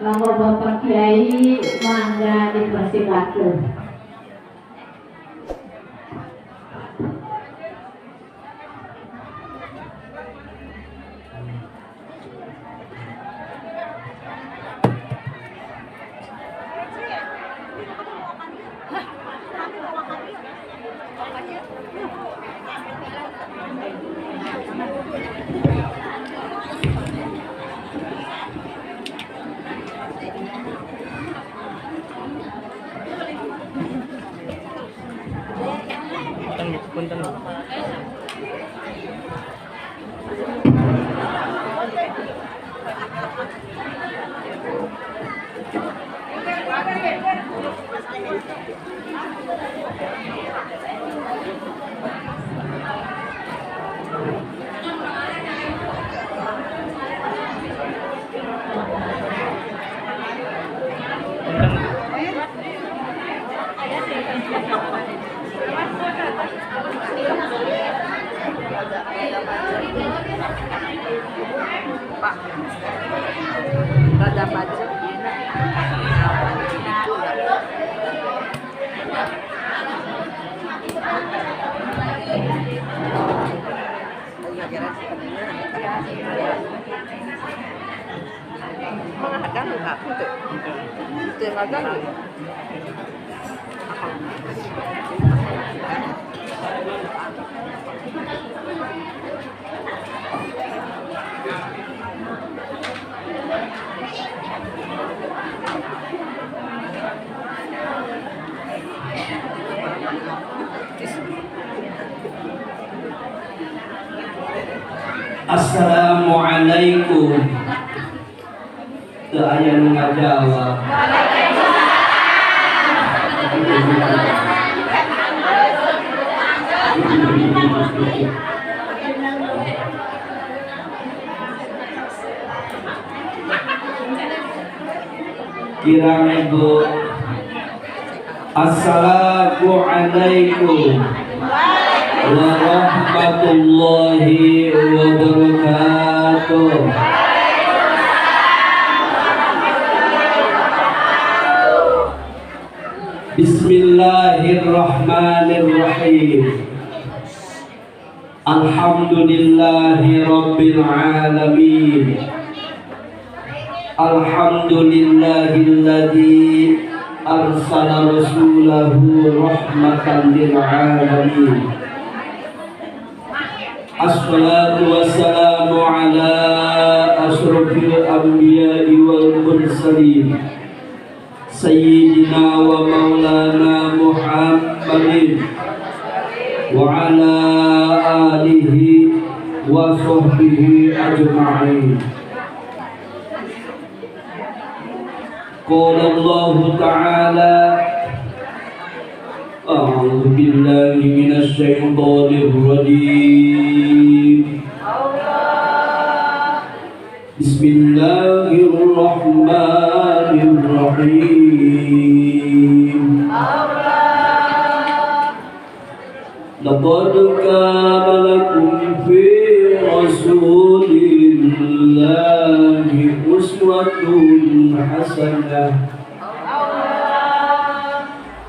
Monggo Bapak Kiai mangga dipersilakan. Assalamualaikum. Teu aya nu ngajawab. Kirang Ibu. Assalamualaikum warahmatullahi wabarakatuh. Bismillahirrahmanirrahim. Alhamdulillahi rabbil alamin. Alhamdulillahilladzi arsala rasulahu rahmatan lil alamin. Assalatu wassalamu ala asyrafil anbiya'i wal mursalin sayyidina wa maulana Muhammadin wa ala alihi wa sahbihi ajma'in. Qala Allah ta'ala, a'udzu billahi minasy syaithanir rajim. Bismillahirrahmanirrahim. Laqad kana lakum fi rasulillahi uswatun hasanah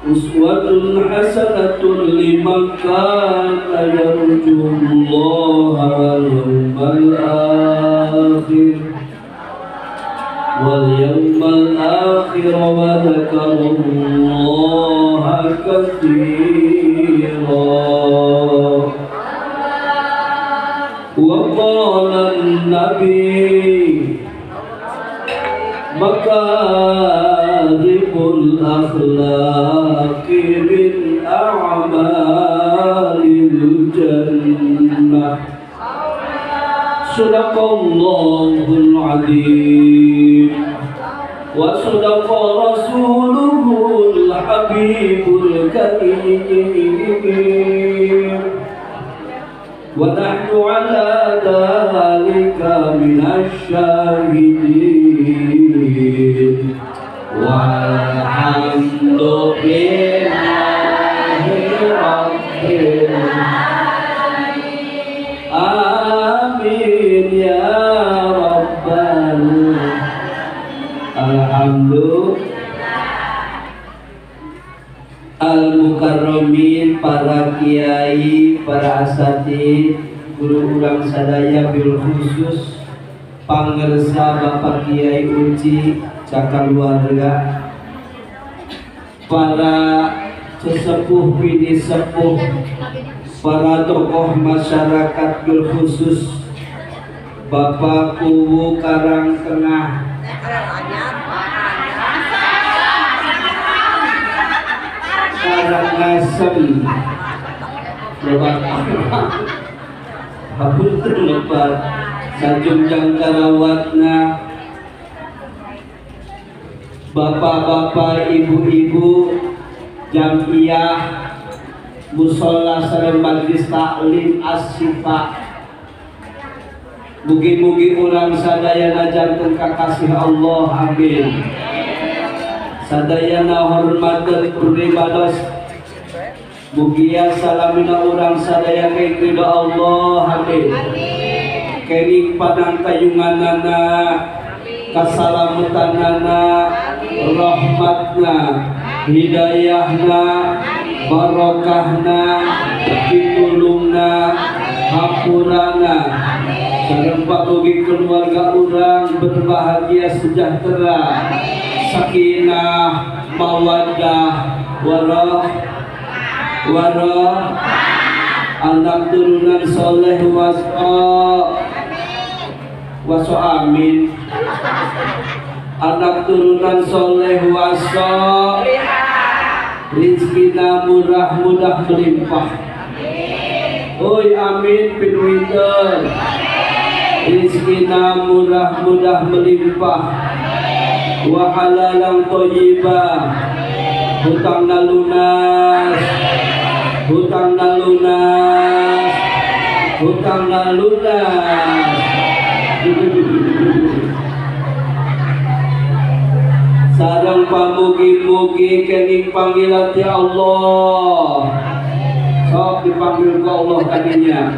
uswatun hasanatun liman kana yarjullaha wal yawmal akhir wal yawmal akhir wa dzakarallaha katsiran. Wa qala an-nabi makarimul akhlaqi min a'malil jannah. Sadaqallahul azim wa sadaqa rasuluhul habibul karim. Wa nahnu ala dhalika minasy syahidin. Walhamdulillahi rabbil alamin. Amin ya rabbal alamin. Alhamdulillah. Al-Mukarramin, para kiai, para asatid, guru urang sadaya bil khusus pangersa Bapak Kiai Uci cakaluarga, para sesepuh bini sepuh, para tokoh masyarakat bil khusus Bapak Kuwu Karang Tengah, Karangasem, lebat hapunten lebat sajunjang karawatna, bapak-bapak, ibu-ibu jamiah musola sareng majlis taklim As-Syifa. Mugi-mugi urang sadayana janten kakasih Allah, amin. Sadayana hormat dan pribados, mugia salamina urang sadaya keng ridho Allah, amin. Kering padang tayunganana, kasalametanana, rahmatna, hidayahna, barokahna, pitulungna, hampurana. Sareng pamugi keluarga urang berbahagia sejahtera, sakinah, mawaddah, waroh, waroh, anak turunan soleh waso, waso amin. Anak turunan soleh waso, rizkina murah mudah melimpah. Oi amin pinuiter. Rizkina murah mudah melimpah. Wa halalan thayyibah. Hutangna lunas, hutangna lunas, hutangna lunas. Sareng pamugi-mugi kenging panggilan ti Allah. Sok dipanggil ku Allah kadinya.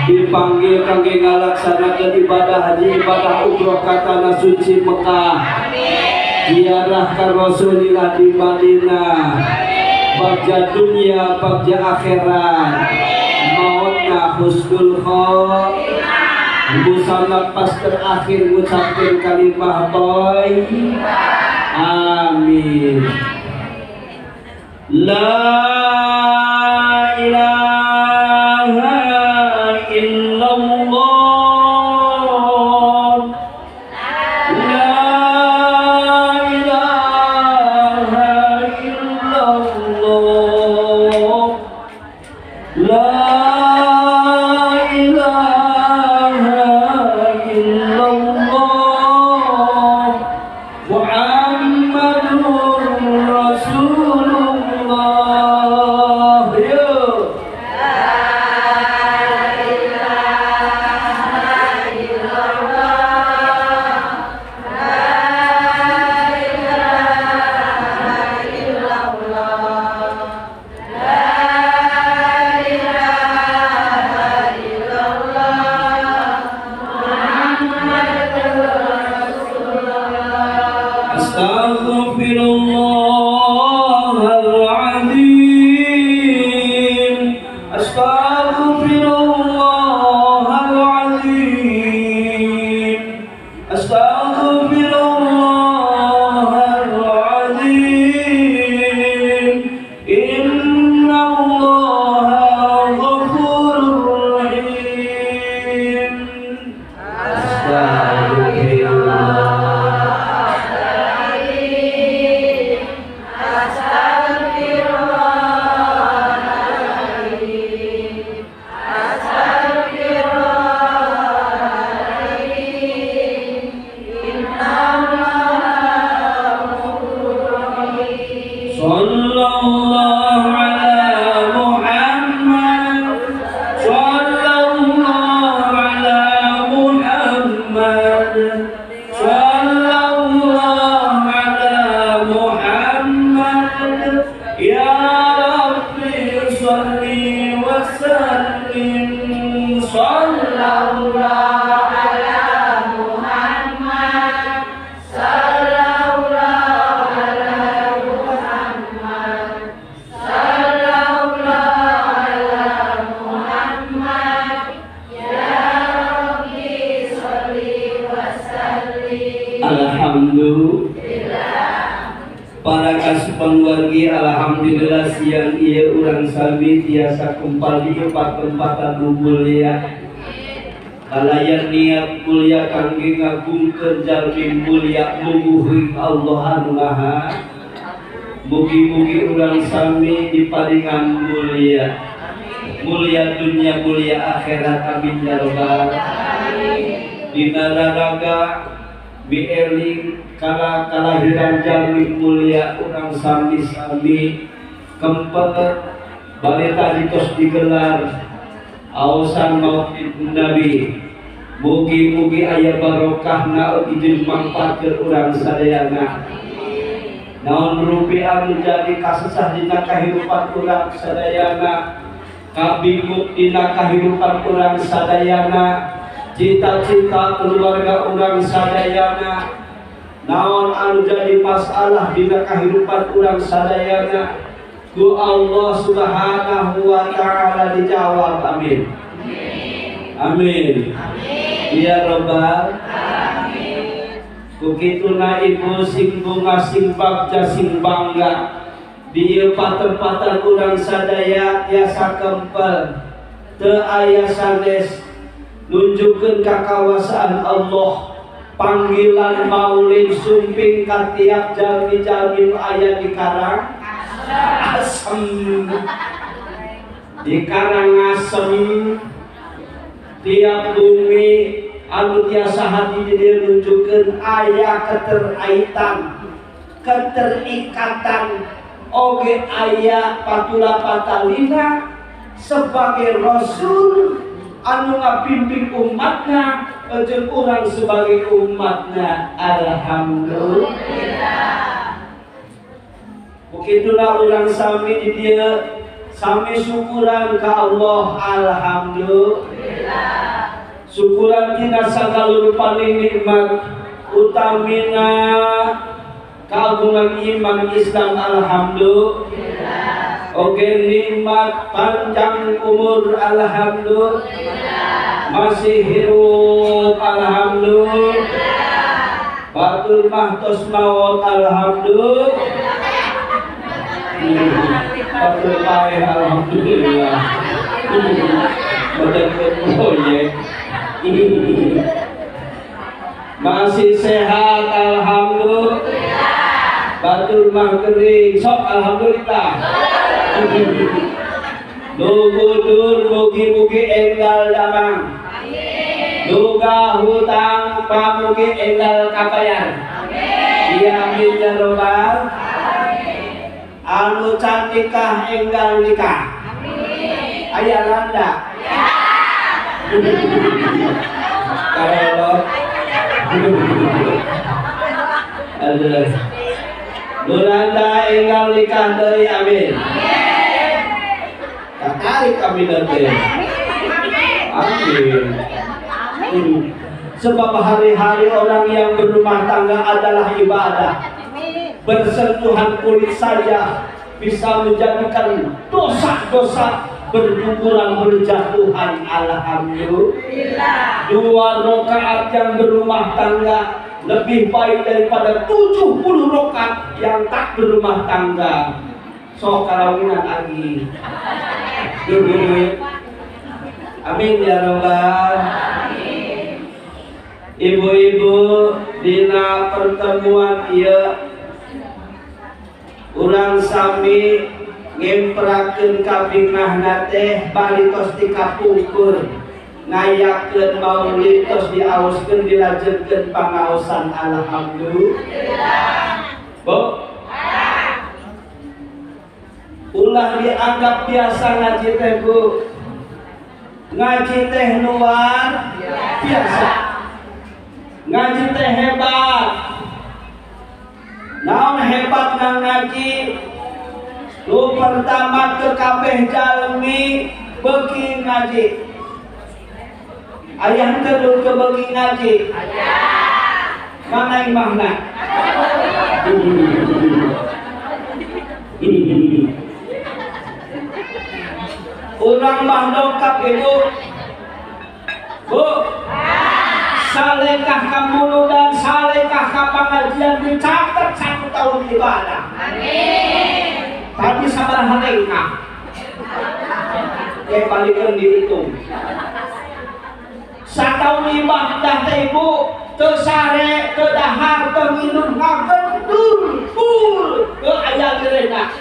Dipanggil kangge ngalaksanakeun ibadah haji, ibadah umroh ka tanah suci Mekah. Ziarah ka Rasulillah di Madinah. Bagja dunia, bagja akhirat. Mautna husnul khotimah. Musanna pas terakhir ngucapkeun kalimah thayyibah. Amin. La ilaha illallah, la ilaha illallah, la ilaha illallah, Muhammadur Rasulullah. Yo. Astaghfirullahaladzim, astaghfirullahaladzim, astaghfirullahaladzim. Innallaha ghafurur rahim. Astaghfirullah. Sallallahu ala Muhammad, sallallahu ala Muhammad, sallallahu ala Muhammad. Ya Rabbi shalli wa sallim, sallallahu ala Muhammad, Kasupang wargi, alhamdulillah siang ieu urang sami tiasa kempal di tempat-tempatan nu mulia. Kalayan niat mulia kangge ngagungkeun jalmi mulia muguhuing Allah anu maha. Mugi-mugi urang sami diparingan mulia. Mulia dunia, mulia akhirat, amin ya rabbal alamin. Dina raraga mieling kala kalahiran jalmi mulia urang sami-sami kempel bari tadi tos digelar aosan Maulid Nabi. Mugi-mugi aya barokahna ugi mangfaatkeun urang sadayana. Naon rupi anu jadi kasesah dina kahirupan urang sadayana, kabingung dina kahirupan urang sadayana, cita-cita keluarga urang sadayana, naon anu jadi masalah dina kahirupan urang sadayana, ku Allah Subhanahu wa taala dijawab, amin. Amin. Ya robbal alamin. Ku kituna ibu sing bunga, sing bagja, sing bangga di ieu patempatan urang sadaya tiasa kempel teu aya sanes nunjukkeun kakawasaan Allah. Panggilan maulid sumping ka tiap jalmi-jalmi nu aya di Karang Asem, di Karangasem, tiap bumi anu tiasa hati di dieu nunjukkeun aya keterkaitan, keterikatan, oge aya patula patalina sebagai rasul anu ngabimbing umatna jeung urang sebagai umatna. Alhamdulillah. Begitulah urang sami di dieu sami syukuran ka Allah, alhamdulillah. Syukuran tina sagala rupaning nikmat, utamina kagungan iman Islam, alhamdulillah. Oge nikmat panjang umur, alhamdulillah. Masih hirup, alhamdulillah. Batur mah tos maot, alhamdulillah. Batur paeh, alhamdulillah. Badan proyek. Masih sehat, alhamdulillah. Batur mah kering, sok alhamdulillah. Lugudur mugi-mugi enggal damang. Duga hutang pamugi enggal kabayar. Amin. Amin ya robbal. Anu can nikah enggal nikah. Amin. Aya randa. Kalau aduh. Nuranda enggal nikah deui, amin. Katarik amin teh. Amin. Sebab hari-hari orang yang berumah tangga adalah ibadah. Bersentuhan kulit saja bisa menjadikan dosa-dosa berguguran berjatuhan, alhamdulillah. 2 rakaat yang berumah tangga lebih baik daripada 70 rakaat yang tak berumah tangga. Sok karawinan lagi. Amin ya robbal alamin. Ibu-ibu dina pertemuan ieu urang sami ngemprakeun kabingahna teh bari tos dikapungkur ngayakeun maulid tos diaoskeun dilajengkeun pangaosan, alhamdulillah. Bu, ulah dianggap biasa ngaji teh, Bu. Ngaji teh luar biasa. Ngaji teh hebat. Naon hebat nang ngaji? Lu pertama ke kabeh jalmi beuki ngaji. Ayah teh lu ke beuki ngaji. Mana imahna? Urang mah dongkap ibu. Bu, salekah ka muludan, salekah ka pangajian dicatet 1 tahun. Satahun ibadah. Amin. Tadi sabaraha lengkah. Balikeun dihitung. Satahun ibadah teh ibu teu sare, teu dahar, teu minum, ngagendul full ke aya direna.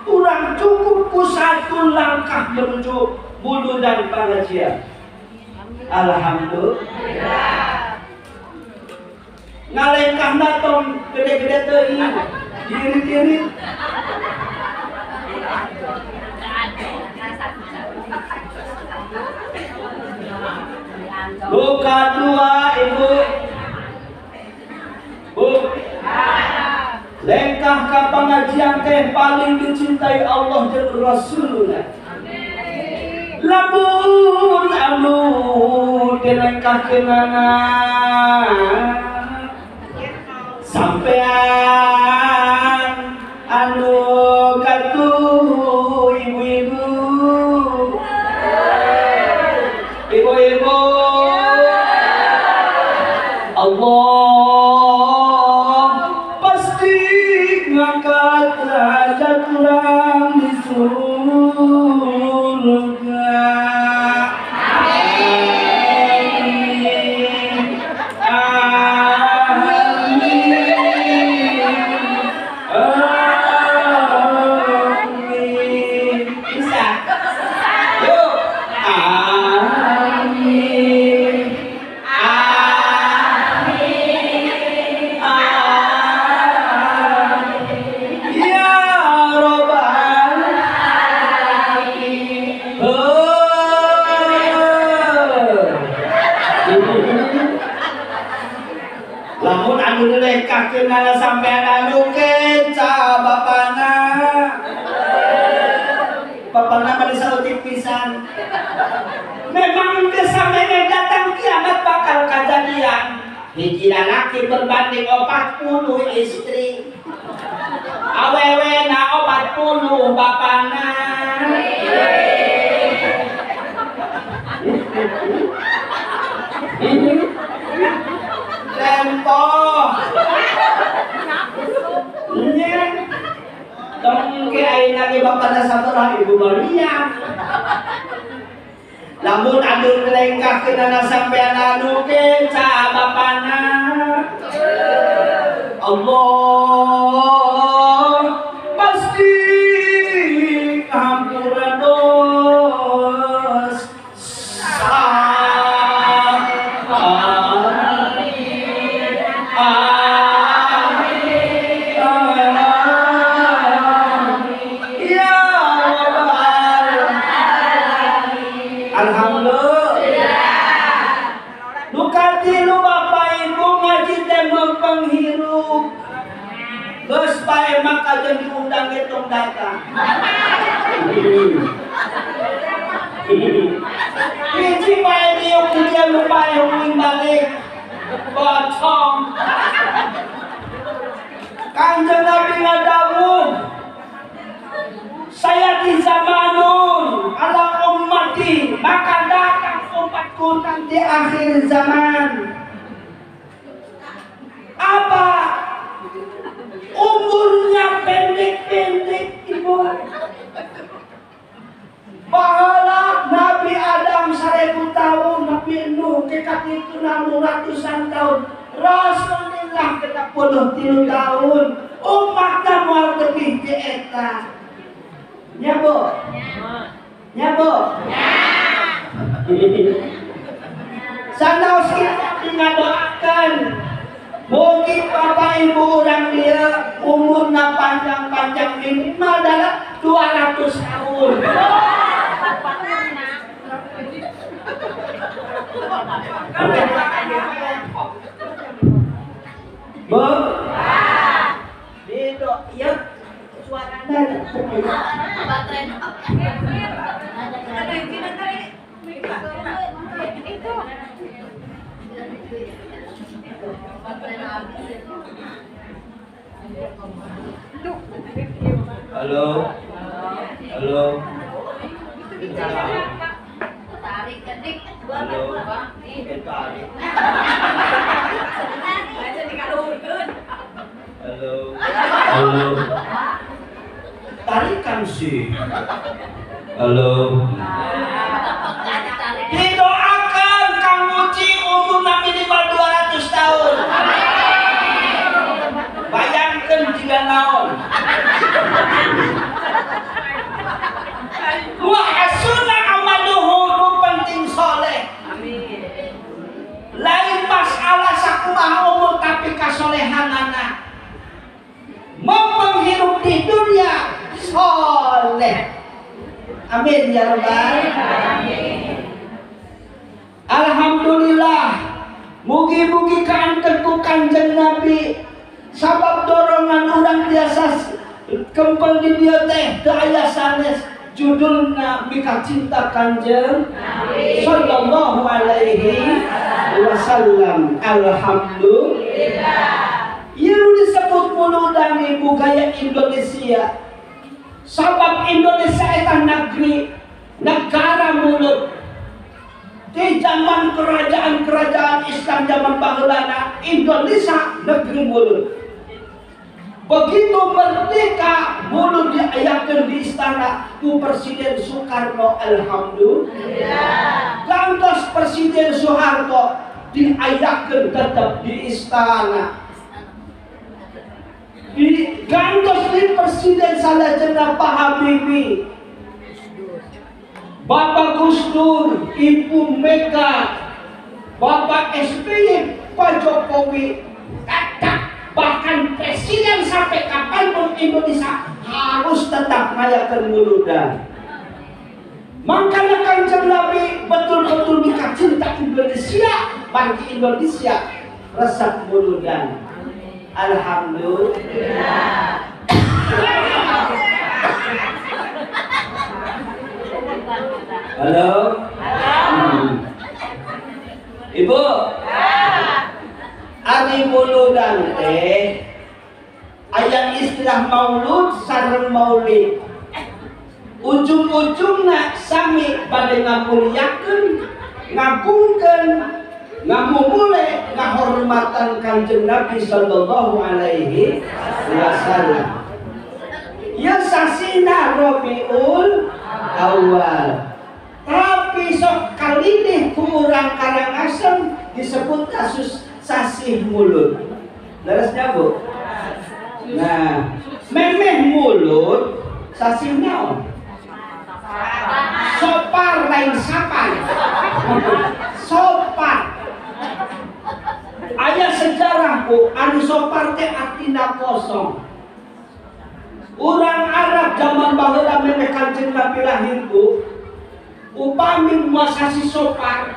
Urang cukup ku satu langkah menuju bulu dan pengajian. Alhamdulillah. Ngalengkahna tong gede-gede teuing, diri-diri. Buka dua ibu. Bu. Lengkah ka pengajian teh paling dicintai Allah dan Rasulullah. Lamun anu dilengkahkeunana sampean anu katuh ibu-ibu. Ibu-ibu Allah pasti ngangkat derajat urang di surga. Amin. Amin. Amin. Bisa? Yuk. Amin. Amin. Amin. Ya Robbal Alamin. Lamun anu dilengkahkeunana sampean anu kenca bapana. Bapana mah disautik pisan. Memang kesampe datang kiamat bakal kejadian. Hiji lalaki berbanding 40 istri. Awewena 40 bapana. Tempo. Nya. Tong ke ayeuna ge bapana sabaraha Ibu Maria. Lamun anu dilengkahkeunana sampean anu kenca bapana. Allah pasti ngampura dosa. Amin. Amin. Amin. Ya Rabbal Alamin. Alhamdulillah. Nu katilu bapak ibu ngaji teh penghirup. Geus pae maka jeung diundang ge tong datang. Hiji pae diuk di dieu nu pae uing balik. Bocong. Kanjeng Nabi ngadawuh, saya di zamanun ala ummati, maka datang umatku nanti akhir zaman. Apa? Umurnya pendek-pendek ibu. Pahala Nabi Adam 1000 tahun, Nabi Nuh kekat itu 600-an tahun, Rasulullah kita 53 tahun, umatnya moal lebih di eta. Nya Bu? Nya Bu? Sanaos kita ngadoakeun mungkin bapak ibu orang dia umurnya panjang-panjang minimal dalam 200 tahun. Bu, itu ya suaranya. Halo, halo. Halo. Halo. Halo. Tarikan sih. Halo. Didoakan Kang Uci umurna minimal 200 tahun. Bayangkan jika naon. Wa hasuna amaluhu, nu penting soleh. Lain masalah sakumaha umur tapi kasolehanana. Mempenghirup di dunia soleh. Amin ya rabbal alamin. Alhamdulillah, mugi-mugi kaanten ku Kanjeng Nabi. Sabab dorongan urang biasa kempel di dieu teh teu aya sanes judulna Mika Cinta Kanjeng Nabi sallallahu alaihi wasallam. Alhamdulillah. Ieu disebut muludan ibu gaya Indonesia. Sabab Indonesia eta negeri negara mulut. Di zaman kerajaan-kerajaan Islam zaman baheulana, Indonesia negeri mulut. Begitu merdeka, mulut diayakeun di istana ku Presiden Soekarno, alhamdulillah. Gantos Presiden Soeharto diayakeun tetap di istana. Gantos di Presiden salajengna Pak Habibie, Bapak Gus Dur, Ibu Mega, Bapak SBY, Pak Jokowi, tetap bahkan presiden sampai kapanpun Indonesia harus tetap ngayakeun muludan. Makanya Kanjeng Nabi betul-betul mika cinta Indonesia, bagi Indonesia resep muludan. Alhamdulillah. Halo. Halo. Ibu. Ari muludan teh aya istilah maulud sareng maulid. Ujung-ujungna sami bade ngamulyakeun, ngagungkeun, ngamumule, ngahormatan Kanjeng Nabi sallallahu alaihi wasallam. Ya sasina Rabiul Awal. Tapi sok kalidih ku urang Karangasem disebut kasus sasih mulut. Leresnya Bu? Nah, memeh mulut sasih naon? Sopar lain sapan. Sopar. Aya sejarah Bu, anu sopar teh artina kosong. Urang Arab zaman baheula memeh Kanjeng Nabi lahir Bu, upami masasi sopar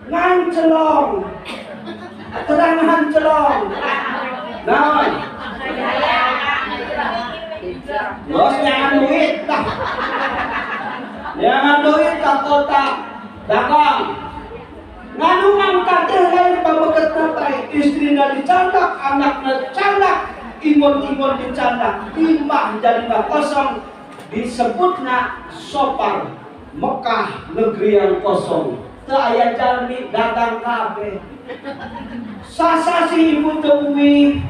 ngancelong, terang hancelong, naon? Bos nyangan duit tah, nyangan duit ka kota dagang, nganungan kadir lain pameket bae, istrina dicandak, anakna dicandak, ingon-ingon dicandak, imah jadina kosong, disebutna sopar. Mekah negeri yang kosong, teu aya jalmi dagang kabeh. Sasasi ibu teu uih.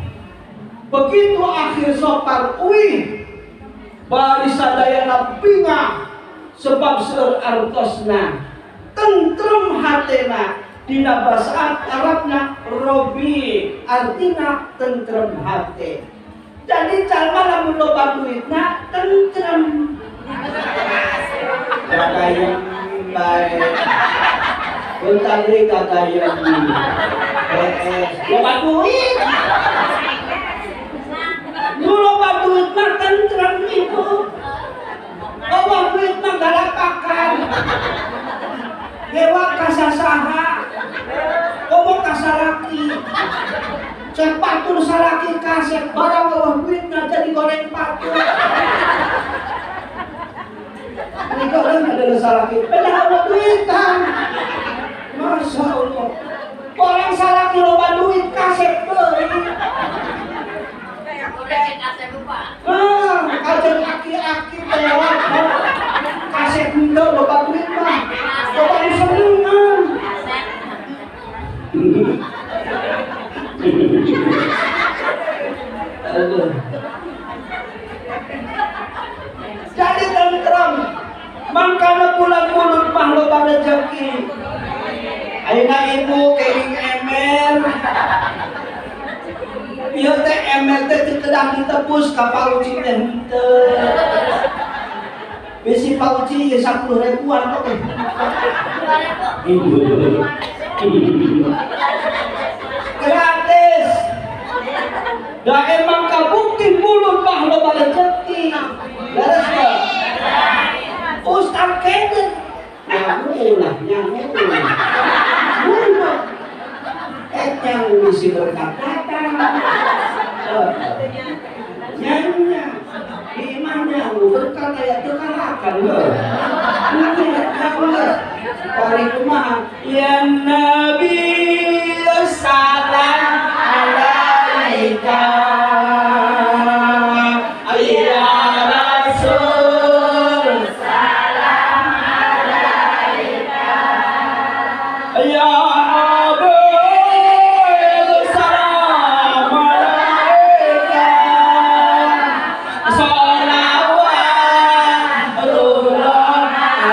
Begitu akhir sopar uih, bari sadayana bingah sebab seueur artosna. Tentrem hatena, dina basa Arabna robi, artina tentrem hate. Jadi jalma lamun loba duitna tentrem. Kagayam bae. Punten deui kagayam. Loba duit. Nu loba duit mah tentrem ibu. Loba duit mah galapakan. Dewa kasasaha. Komo kasalaki. Cek patur salaki kasep barang eueuh duitna jadi goreng patur. Ini orang ada salaki, padahal loba duitan. Masya Allah. Orang salaki loba duit kasep deui. Ah, kajen aki-aki tewak. Kasep henteu loba duit mah. Loba nu senengan. Aduh. Mangkana bulan mulut mah loba rezeki. Ayeuna ibu kenging emer. Ieu teh emer teh teu kedah ditebus ka pauci teh henteu. Bisi pauci ieu 10 ribuan kok teh. Gratis. Da emang kabukti mulut mah loba rezeki. Leres teu? Ustaz keden nyangu lah, nyangu. Nyangu bisi berkat datang. Nyangu di imah nyangu berkat aya teu kalakan heuh. Bari kumaha? Ya Nabi salam alaika. Ya Rasul salam alaika. Ya Habib salam alaika. Salawatullah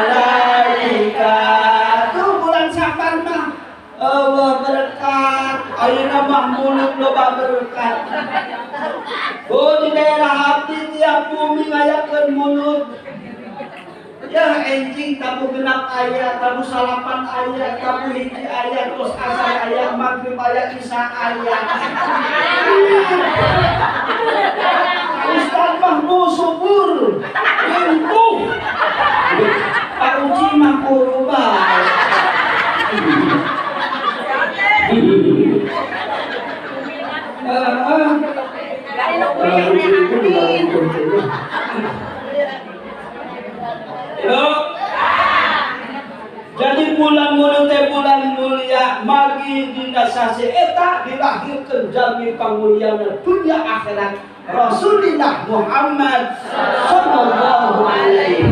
alaika. Tuh bulan Syaban mah Allah berkat. Ayeuna mah mulut loba berkat. Oh di daerah abdi tiap bumi ngayakeun mulut. Ya enjing tabu genap aya, tabu salapan aya, tabu hiji aya, terus asar aya, maghrib aya, isya aya. Ustaz mah subur, limpuh. Pak Uci mah kurban. Jadi bulan mulut teh bulan mulia, magi dina sasi eta dilahirkeun jalmi pamulyana dunia akhirat Rasulullah Muhammad sallallahu alaihi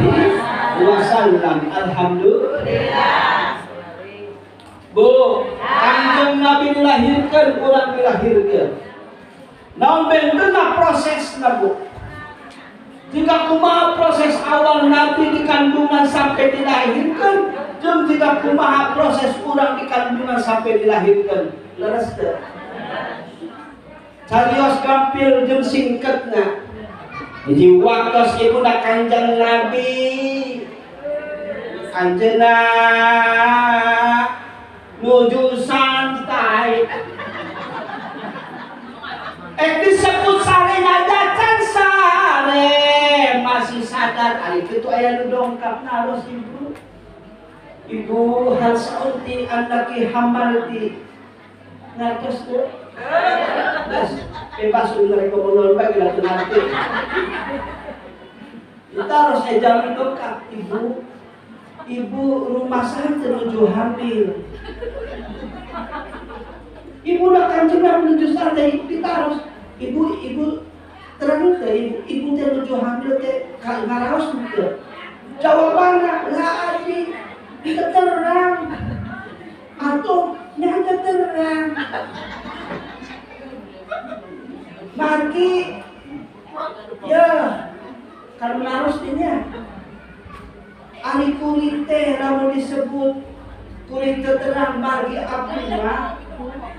wasallam. Alhamdulillah. Bu, Kanjeng Nabi dilahirkeun, urang dilahirkeun. Naon bentena prosesna, Bu? Jika kumaha proses awal Nabi di kandungan sampai dilahirkan, jeung jika kumaha proses urang di kandungan sampai dilahirkan. Leres teu? Carios gampil jeung singketna. Hiji waktos ibuna Kanjeng Nabi anjeunna nuju santai. Disebut sare ngajacan sare masih sadar ari kitu aya nu dongkap naros ibu. Ibu hal saunti anaki hamalti ngartos teu? Geus bebas mereka konon bae geus teu ngarti. Ditaros ejal dongkap ibu. Ibu rumah sakit menuju hamil. Ibu nak kanjeng menuju santai ditaros. Ibu ibu terang teh ibu ibu teh menuju hamil teh ngaraos teu. Jawabanna la abi terang atau nyata terang. Maki ya kalau ngaros dinya. Ari kuring teh lamun disebut kuring teu terang margi abdi mah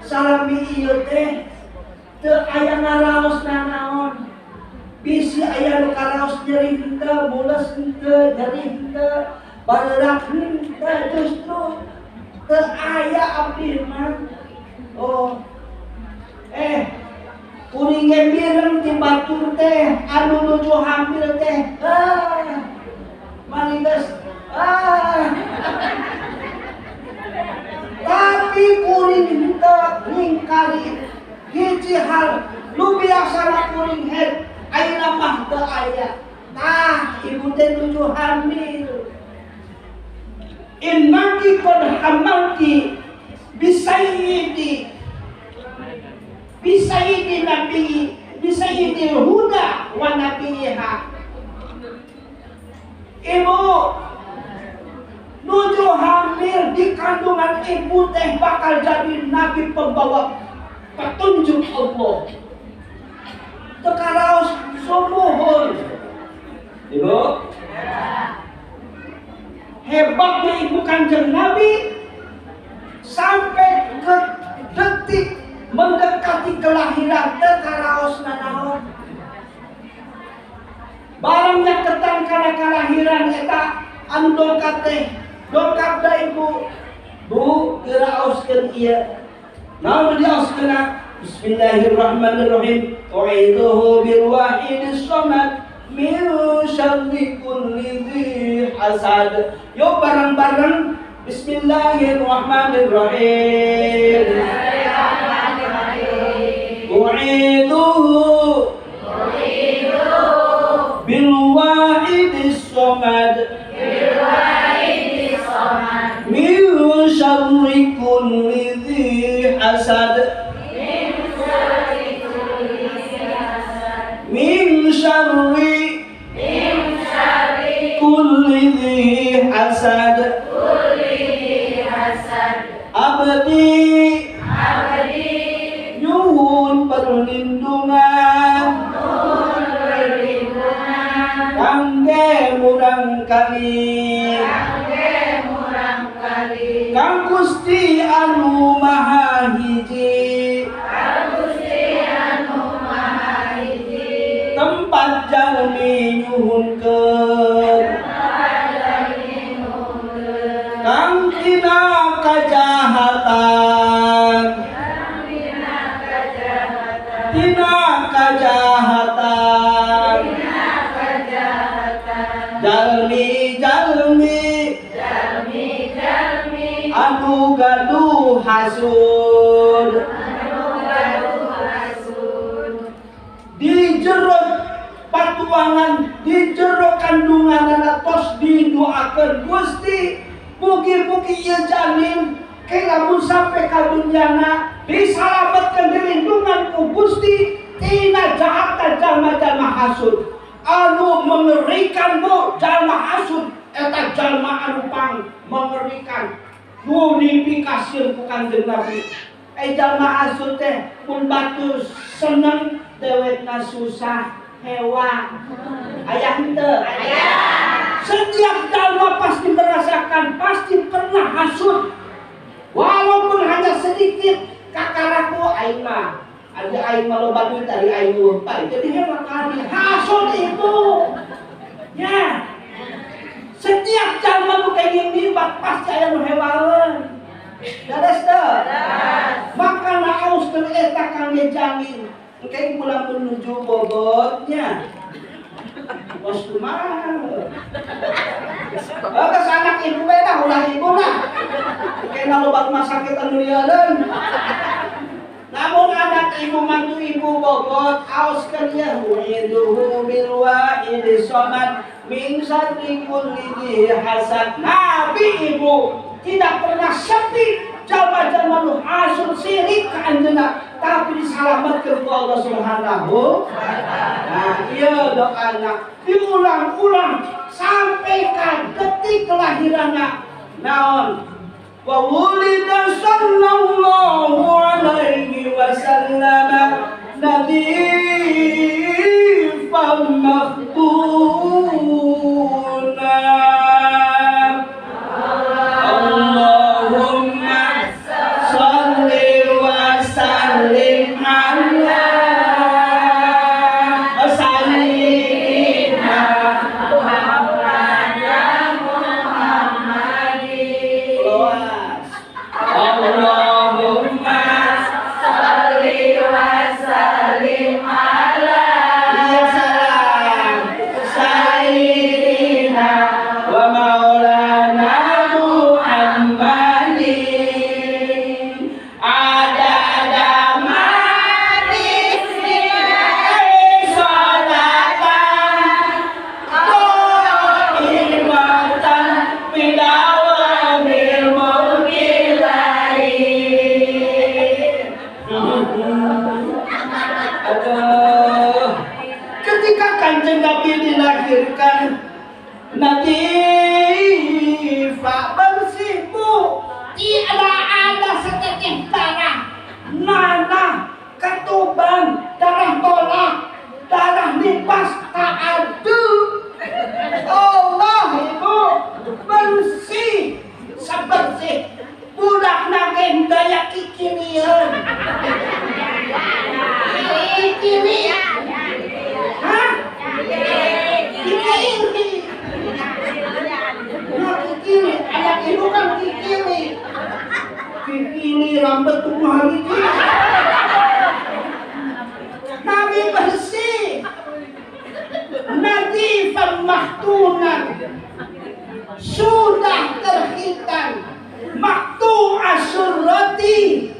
salami ieu teh teu aya ngaraos nanaon. Bisi aya nu karaos nyeri henteu, mules henteu, nyeri henteu, barerak henteu, justru teu aya abdi mah. Oh. Kuring ge mireng ti batur teh anu nuju hamil teh. Manigas tapi kuring henteu ningkali hiji hal nu biasana kuring head ayeuna mah teu aya. Tah ibu teh nuju hamil. Innaki qad hamalti bisayyidi bisayyidi nabi bisayyidil huda wa nabiha. Ibu nuju hamil di kandungan ibu teh bakal jadi nabi pembawa petunjuk Allah. Teu karaos sumuhun. Ibu? Hebatnya ibu Kanjeng Nabi sampai ke detik mendekati kelahiran teu karaos nanaon. Barangnya ketan kana kalahiran eta anu dongkap teh, dongkap da ibu. Bu diraoskeun ieu. Naon diaoskeunna? Bismillahirrahmanirrahim. U'idzuhu bil wahidis samad min syarri kulli dzi hasad. Yo bareng-bareng bismillahirrahmanirrahim. U'idzuhu bil wahidis samad min syarri kulli dzi hasad. Min syarri kulli dzi hasad. Abdi nyuhun perlindungan kangge murang kali Kang Gusti anu maha hiji, tempat jalmi nyuhunkeun kang tina kajahatan, tina kajahatan, jalmi-jalmi anu gaduh hasud di jero patuangan, di jero kandungan tos didoakeun Gusti mugi-mugi ieu janin ke lamun sampai ka dunyana disalametkeun dilindungan ku Gusti tina jahatan jalma-jalma hasud. Anu mengerikan bu jalma hasud eta jalma anu pang mengerikan nu dipikasieun ku Kanjeng Nabi. Jalma hasud teh mun batu seneng dewekna susah hewan. Aya henteu? Aya. Setiap jalma pasti merasakan, pasti pernah hasud. Walaupun hanya sedikit kakaraku aing mah. Ada aing mah loba duit dari aing lupa. Jadi hewan kali hasud itu. Ya. Setiap jalma nu kenging nimbat pasti aya nu hewaeun. Dadas teu? Maka naoskeun eta kangge jamin. Engke pulang menuju bobotnya. Bos kumaha? Geus anak ibu bae dah ulah ibu lah. Engke loba rumah sakit anu lieureun. Namun anak ibu mantu ibu bobot aoskeun ieu uiduhu bil wahidis samad min syarri kulli dzi hasad. Nabi ibu tidak pernah sepi jalma-jalma nu hasud sirik ka anjeunna, tapi disalametkeun ku Allah Subhanahu wa taala. Nah, ieu doana diulang-ulang sampai ka detik kelahiranna. Naon? Wa wulida sallallahu alaihi wasallam nadhifan makhbuna. Allahumma sholli wa sallim ala sayyidina Muhammad. Allahumma sholli wa sallim ala sayyidina wa maulana Muhammadin adada ma sholatan qaimatan bidawamil mulkilahi. Aduh. Ketika Kanjeng Nabi dilahirkan, Nadifa bersih bu, tidak ada setetes darah, nanah, ketuban, darah tolak, darah nifas tak ada. Allah ibu bersih. Tukang betuk mahal itu. Nabi bersih, nadifan mahtunan, sudah terhitan, maktu asurati,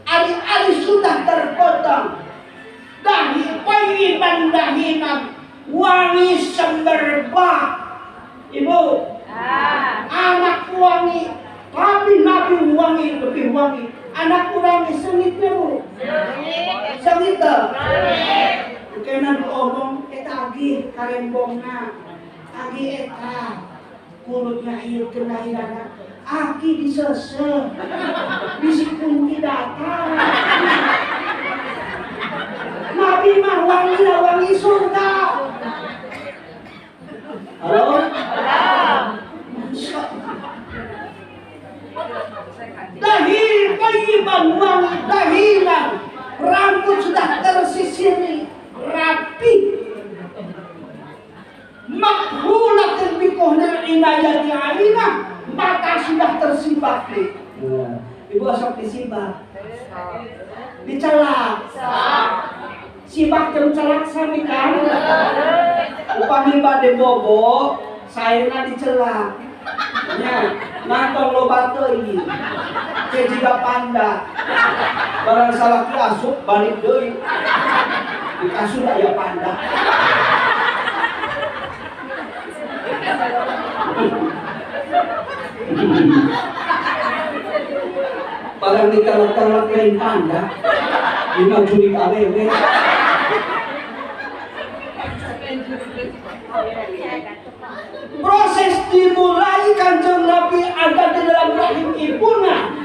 ari-ari sudah terpotong, dahi paiban dahinan, wangi semerbak. Ibu, anak wangi, tapi Nabi wangi lebih wangi. Anak kurang sengitnya bu, sengit tuh. Kena diomong, eta agi karembongna, agi eta kulutnya ieu kelahiranna, aki diseseh, bisi kunti datang. Nabi mah wangi wangi surga. Halo? Dahi tayyiban wangi dahilan, rambut sudah tersisiri rapi, makhulatin bikohnil inayati aina, mata sudah tersibak. Ibu asap disibak, dicelak, sibak jeung celak sami kan? Upami bade bobo, saena dicelak. Nya, nantong loba teuing. Ke jiga panda. Barang salah asup balik deui. Di kasur aya panda. Barang ditalak-talak lain panda. Dina jurik awewe. Proses dimulai Kanjeng Nabi ada di dalam rahim ibunya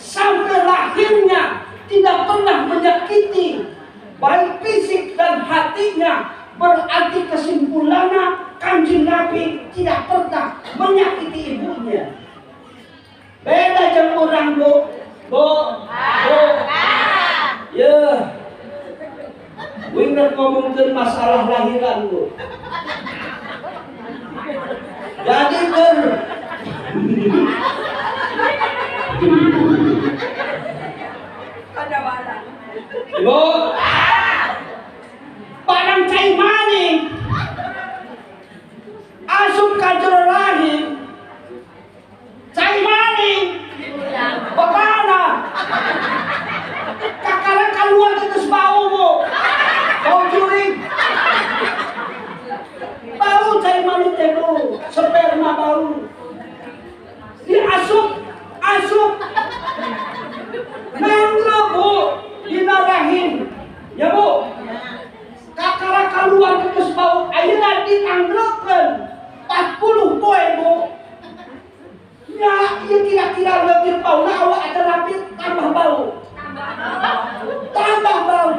sampai lahirnya tidak pernah menyakiti baik fisik dan hatinya. Berarti kesimpulannya Kanjeng Nabi tidak pernah menyakiti ibunya. Beda jeung urang bu, bu, bu. Ya, winner ngomongkeun masalah lahiran bu. Jadi ber ibu, barang cai maning asup ka jero rahim, cai maning bapana kakara kaluar geus bau bu, bau jurig. Bau cai maning teh bu, sperma bau. Diasup, asup. Nangro bu, dina rahim. Ya bu. Kakara kaluar geus bau, ayeuna ditanggrokeun 40 poe bu. Ya, ieu kira-kira leuwih bauna awak ada rapi tambah bau. Tambah bau.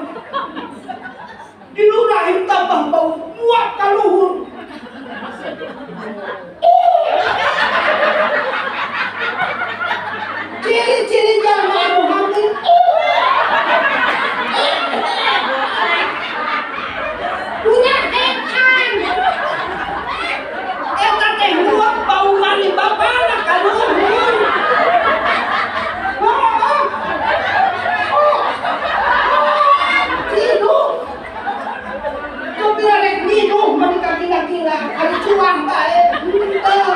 Di rahim tambah bau, muak kaluhur. Ciri-ciri jalma anu hamil. Ulah ekan. Eta teh muak bau mani bapana kaluhur. Kira-kira ari cuang bae henteu.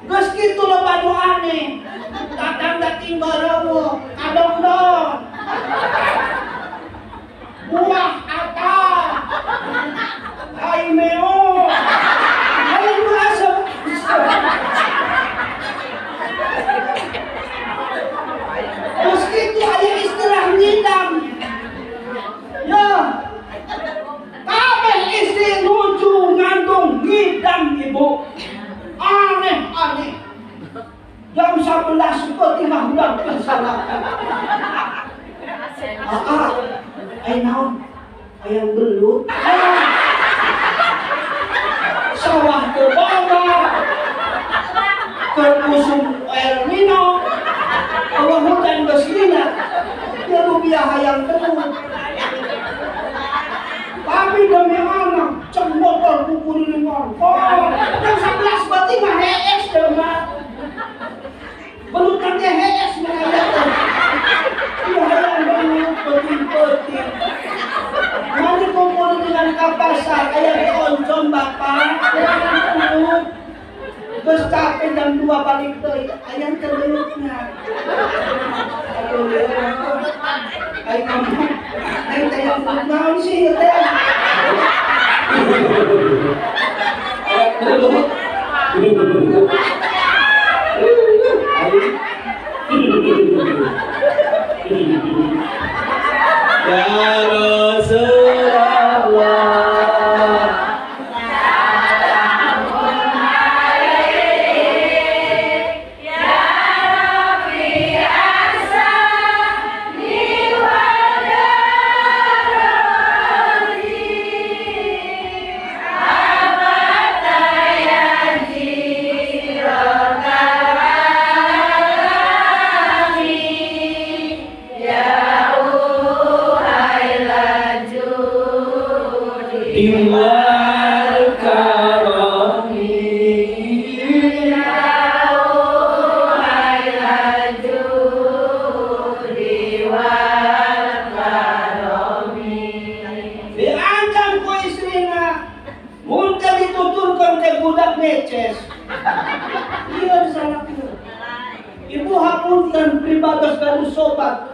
Geus kitu loba nu aneh. Datang dating barawo, kadongdong. Buah ata. Ai meo. Ai nu asup. Geus kitu aya istilah ngidam. Ya. Kabeh istri nuju ngandung ngidam ibu. Aneh-aneh. Jam 11 peti mah udah kesalahan. Ay naon? Ayang belut. Sawah ke bawah. Keur musim El Nino. Allah hujan geus lina. Ya rupiah hayang belut. Tapi demi anak, cek motor kukulilingan. Oh, jam 11 berarti mah hees deh mah. Belut teh hees mah aya teh. Iya, hayang belut peuting-peuting. Mari kumpul dengan ka pasar, aya ge oncom bapak, hayang belut. Terus capek jam 2 balik deui, aya teh belutna. Aduh, ay kamu, ay teh yang naon sih teh? Belut. Ya Rasulullah. Ya Rabbi asani wa darati abata ya ya Diwal karami diancam ku istrina mun teu dituturkeun ke budak neces. Ieu salahna. Ibu hapunten pribados gaduh sobat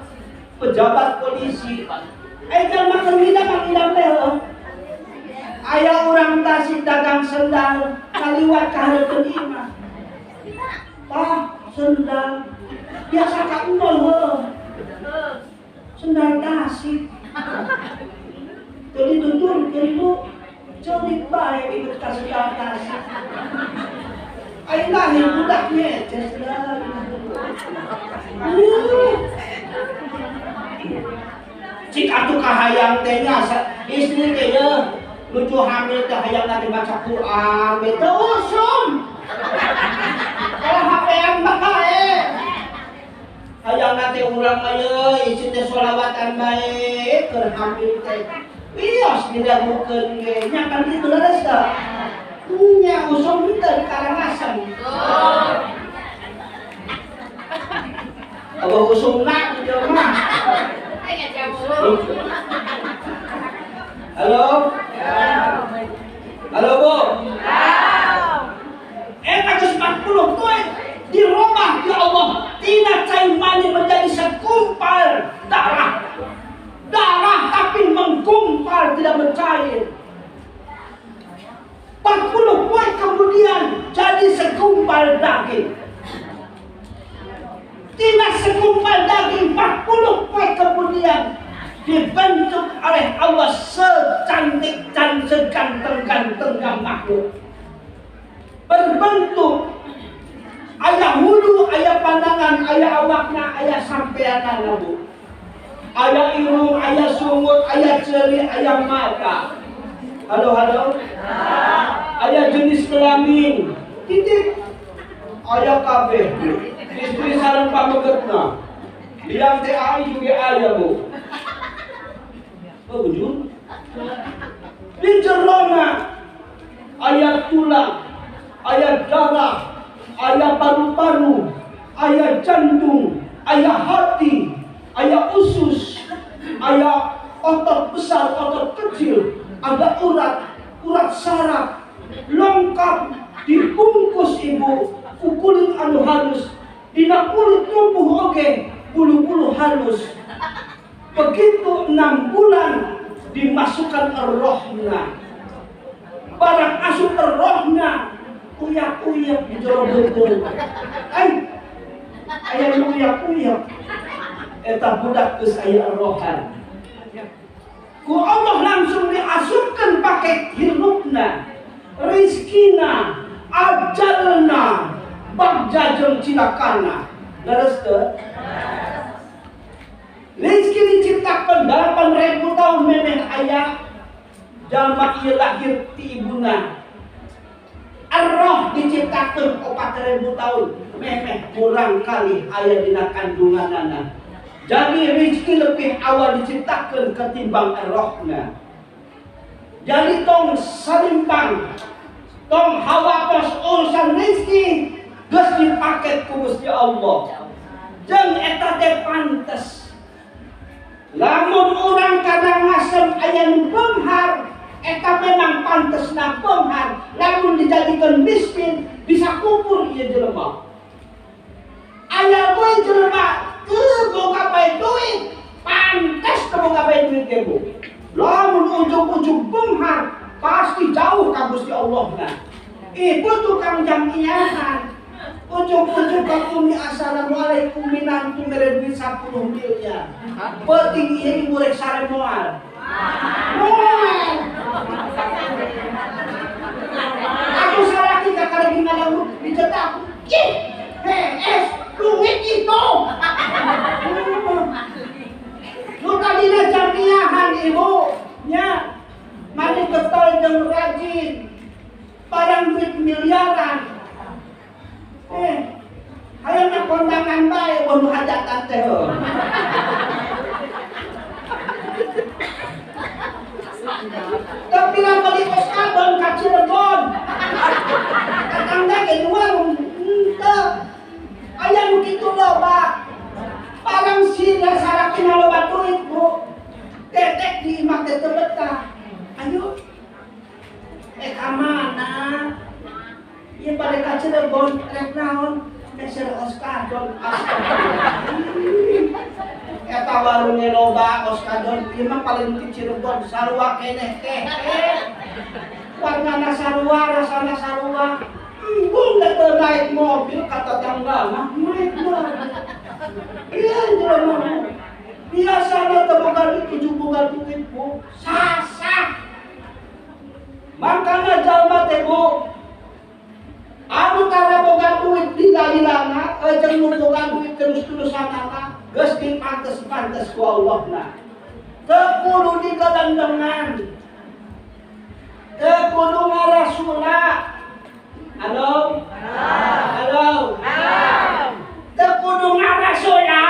pejabat polisi. Ai jalma keur ngidam ngidam teh heuh. Aya urang Tasik dagang sendal kaliwat ka hareupeun imah. Tah sendal biasa ka endol heuh. Sendal Tasik. Teu dituturkeun Bu, ceurik bae ieu ka sendal Tasik. Ai lahir budak nyeces lah. Cik atuh kahayang teh nya istri teh yeuh lucu hamil teh hayang nanti baca Quran teh teu usum. Kalau HP-an bae. Hayang nanti urang mah yeuh istri teh sholawatan bae keur hamil teh. Wios didagukeun ge nya kan kitu leres teh. Nya usum teu di Karangasem. Abah usumna di dieu mah. Halo? Halo, Bu? Eta geus 40 poe dirobah ya Allah tina cai mani menjadi segumpal darah. Darah tapi menggumpal tidak mencair. 40 poe kemudian jadi segumpal daging. Tina segumpal daging 40 poe kemudian dibentuk oleh Allah secantik dan seganteng-gantengnya makhluk. Berbentuk ayah hulu, ayah pandangan, ayah awakna, ayah sampeanana Bu. Ayah irung, ayah sungut, ayah ceuli, ayah mata. Halo, halo. Ayah jenis kelamin. Titik. Ayah kabeh. Istri sareng pamegetna. Bilang TAI juga ayah Bu. Oh, bujur. Di jerona ayah tulang, ayah darah, ayah paru-paru, ayah jantung, ayah hati, ayah usus, ayah otot besar, otot kecil, ada urat, urat saraf, lengkap dibungkus ibu, ku kulit anu halus, dina kulit tumbuh oge, bulu-bulu halus. Begitu 6 bulan dimasukkan rohna, barang asup rohna, uyak-uyak di jero beuteung. Ai, aya nu uyak-uyak. Eta budak geus aya rohan. Ku Allah langsung diasupkan pakai hirupna, rizkina, ajalna, bagja jeung cilakana. Leres teu? Rizki diciptakan 8.000 tahun memeh aya jalma ieu lahir ti ibuna. Arroh diciptakan 4.000 tahun memeh kurang kali aya dina kandunganana. Jadi rizki lebih awal diciptakan ketimbang arrohna. Jadi tong salimpang, tong hawatos urusan rizki, Geus dipaket ku Gusti Allah. Jeung eta teh pantes. Lamun urang Karangasem aya nu beunghar, eta memang pantesna beunghar. Lamun dijadikeun miskin bisa kupur ieu jelema. Aya we jelema teu boga bae duit, pantes teu boga bae duit ge Bu. Lamun ujug-ujug beunghar pasti jauh ka Gusti Allahna. Ibu tukang jamiahan. Ujug-ujug ka umi assalamualaikum minantu mere duit 10 miliar. Penting ieu ibu rek sare moal. Moal. Aku salaki ka kalegi ngalamun dicetak. Ih, hees, duit itu. Nu tadina jamiahan ibu nya. Mani getol jeung rajin. Barang duit miliaran. Hayang na kondangan bae mun hajatan teh heuh. Tapi lah beli oskadon ka Cirebon. Tetangga ge warung henteu. Aya nu kitu loba. Barang sina sarakina loba duit, Bu. Tetek di imah teh teu betah. Ayo. Ka mana? Ieu bade ka Cirebon rek naon? Meser oskadon. Eta warunge loba oskadon ieu mah paling di Cirebon sarua keneh teh. Warnana sarua, rasana sarua. Embung da teu naik mobil ka tetangga mah naik mobil. Ieu jelema mah. Biasana teu boga duit ujug boga duit Bu. Sasah. Makana jalma teh Bu, anu tara boga duit lila-lilana, jeung nu boga duit terus-terusanana, geus dipantes-pantes ku Allahna. Teu kudu digalendengan. Teu kudu ngarasula. Halo? Halo? Teu kudu ngarasula.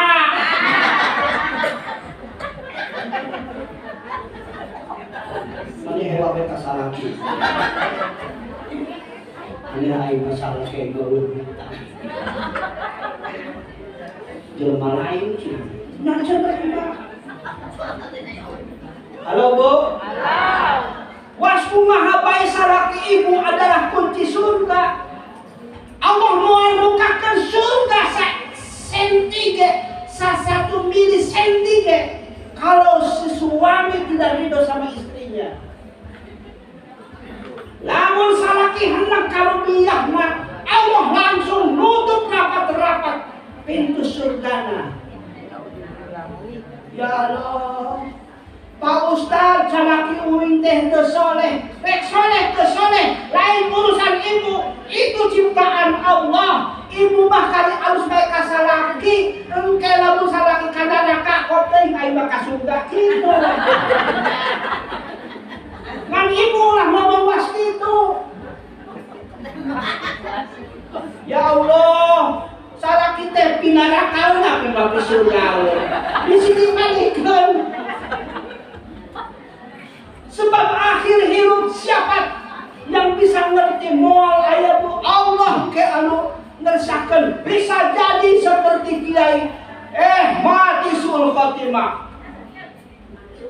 Mani hewa we kasalaki. Ini aing masalah kayak gaul minta. Jelema lain sih. Nah, coba. Halo Bu. Halo. Was kumaha bae salaki ibu adalah kunci surga. Allah moal mukakeun surga sa senti ge, sa 1 milisenti ge kalau si suami tidak ridho sama istrinya. Lamun salaki hendak karubiahna, Allah langsung nutup rapat-rapat pintu surgana. Ya Allah, Pak Ustaz, salaki uing teh teu soleh, rek soleh teu soleh, lain urusan ibu, itu ciptaan Allah. Ibu mah kali alus bae ka salaki, engke lamun salaki ka neraka, kok teuing aing mah ka surga kitu. Ngan ibu lah ngomong was gitu. Ya Allah, salaki teh pinarakaeuna memang ke surga. Di sini malikeun. Sebab akhir hirup siapa yang bisa ngerti moal aya bu Allah ke anu ngersakeun bisa jadi seperti kiai mati suul khotimah.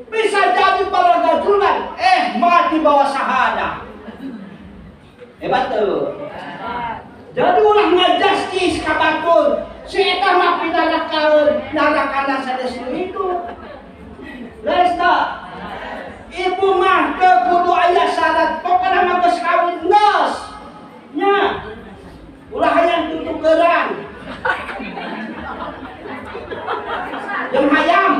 Bisa jadi para gajulan mati bawa syahadah. Hebat tuh. Jadi ulah ngajastis ka batur. Si eta mah pinarakaeun, narakana sanes nu hidup. Leres teu? Ibu mah teu kudu aya syarat, pokona mah geus kawin geus. Nya. Ulah hayang tutukeran. Jeung hayam.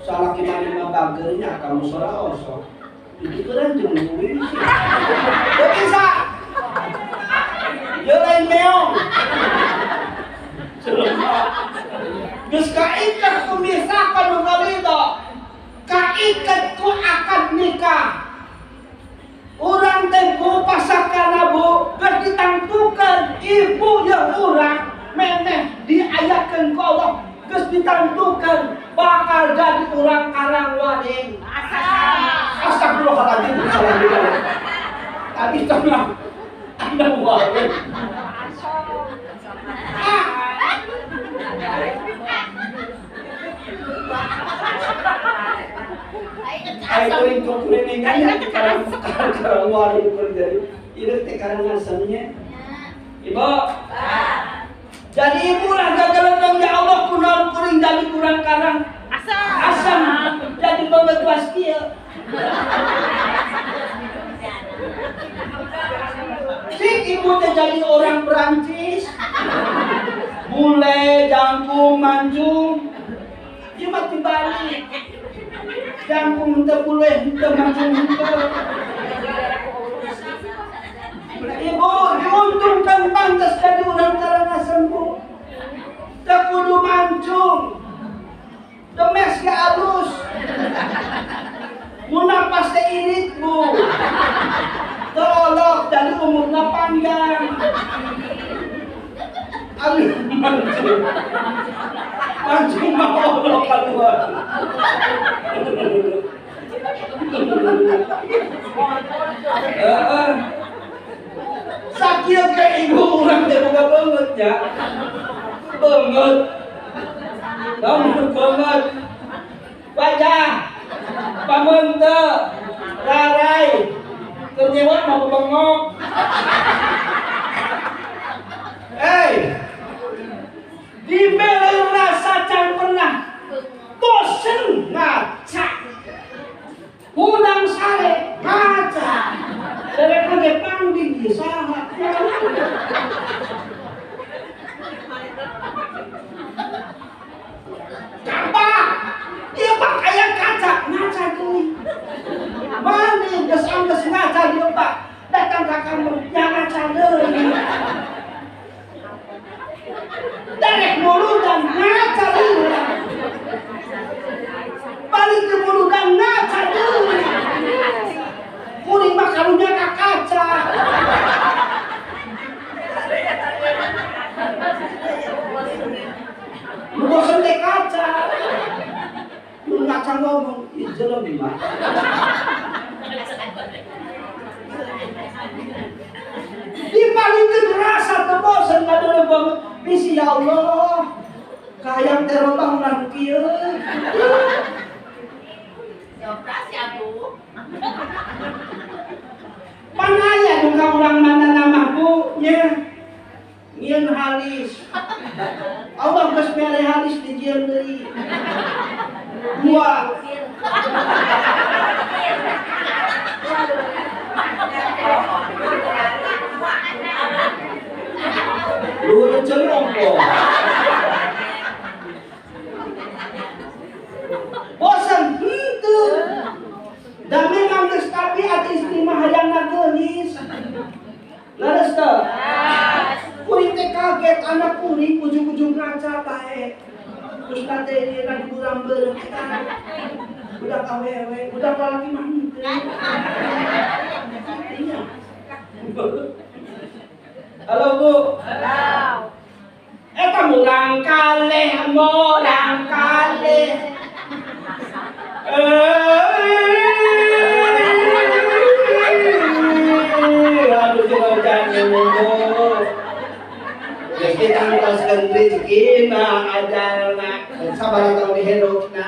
Salaki mah mah bageurnya ka musala osok. Tutukeran jeung uing sih. Teu bisa. Ieu lain meong. Geus kaiket ku misakan nu ridho. Kaiket ku akad nikah. Urang teh bu pasakana bu geus ditangtukeun ibu jeung urang memeh diayakeun ku Allah geus ditangtukeun bakal jadi urang Karangwaring. Astagfirullahaladzim. Tadi tengah ada warung. Ay kuring kukuliningan ya karang warung kuring dari ini teh karangasemnya. Ibu. Jadi ibu lah gagalendong ya Allah kunaon kuring jadi kurang karang asam jadi banget kieu. Cik ibu teh jadi orang Perancis. Bule, jangkung, mancung. Ieu mah dibalik. Jangkung teu bule, teu mancung teu. Ibu diuntungkan pantas jadi orang Karangasem bu. Teu kudu mancung. Demes ge alus. Mun napas teh irit bu. Tolok dari umurna panjang. Aduh, mancung. Mancung mah olok keluar. Sakieu ke ibu urang teh boga beungeut nya. Beungeut. Beungeut beungeut. Wajah pameuteu rarai. Keur nyewot mah bengok. Hei. Dibere rasa can pernah bosen ngaca. Hudang sare ngaca. Derek ge panggih ieu saha. Kampak. Ieu pak aya kaca, ngaca deui. Mandi geus anggeus ngaca ieu pak. Datang ka kamar nya ngaca deui. Derek muludan ngaca deui. Balik ke muludan ngaca deui. Kuring mah karunya ka kaca. Nu bosen teh kaca. Nu ngaca ngomong, ieu jelema mah. Dipalingkeun rasa teu bosen ngadeuleu banget. Bisi ya Allah. Kahayang teh robah ulah nu kieu. Dioperasi atuh. Panaya nu ka urang mana namah bu nya. Ngieun halis. Allah geus mere halis dijieun deui. Dua. Luhur ceuli ongko. Bosen henteu. Da memang geus tabiat istri mah hayangna geulis. Leres teu? Kuring teh kaget anak kuring ujung-ujung ngaca bae. Terus nate ieu di buram beureum eta. Budak awewe, budak lalaki mah henteu. Iya. Halo Bu. Halo. Eta murang kalih, murang kalih. Aduh jangan ngomong. Geus ditangtoskeun rezekina ajalna sabaraha taun dihirupna.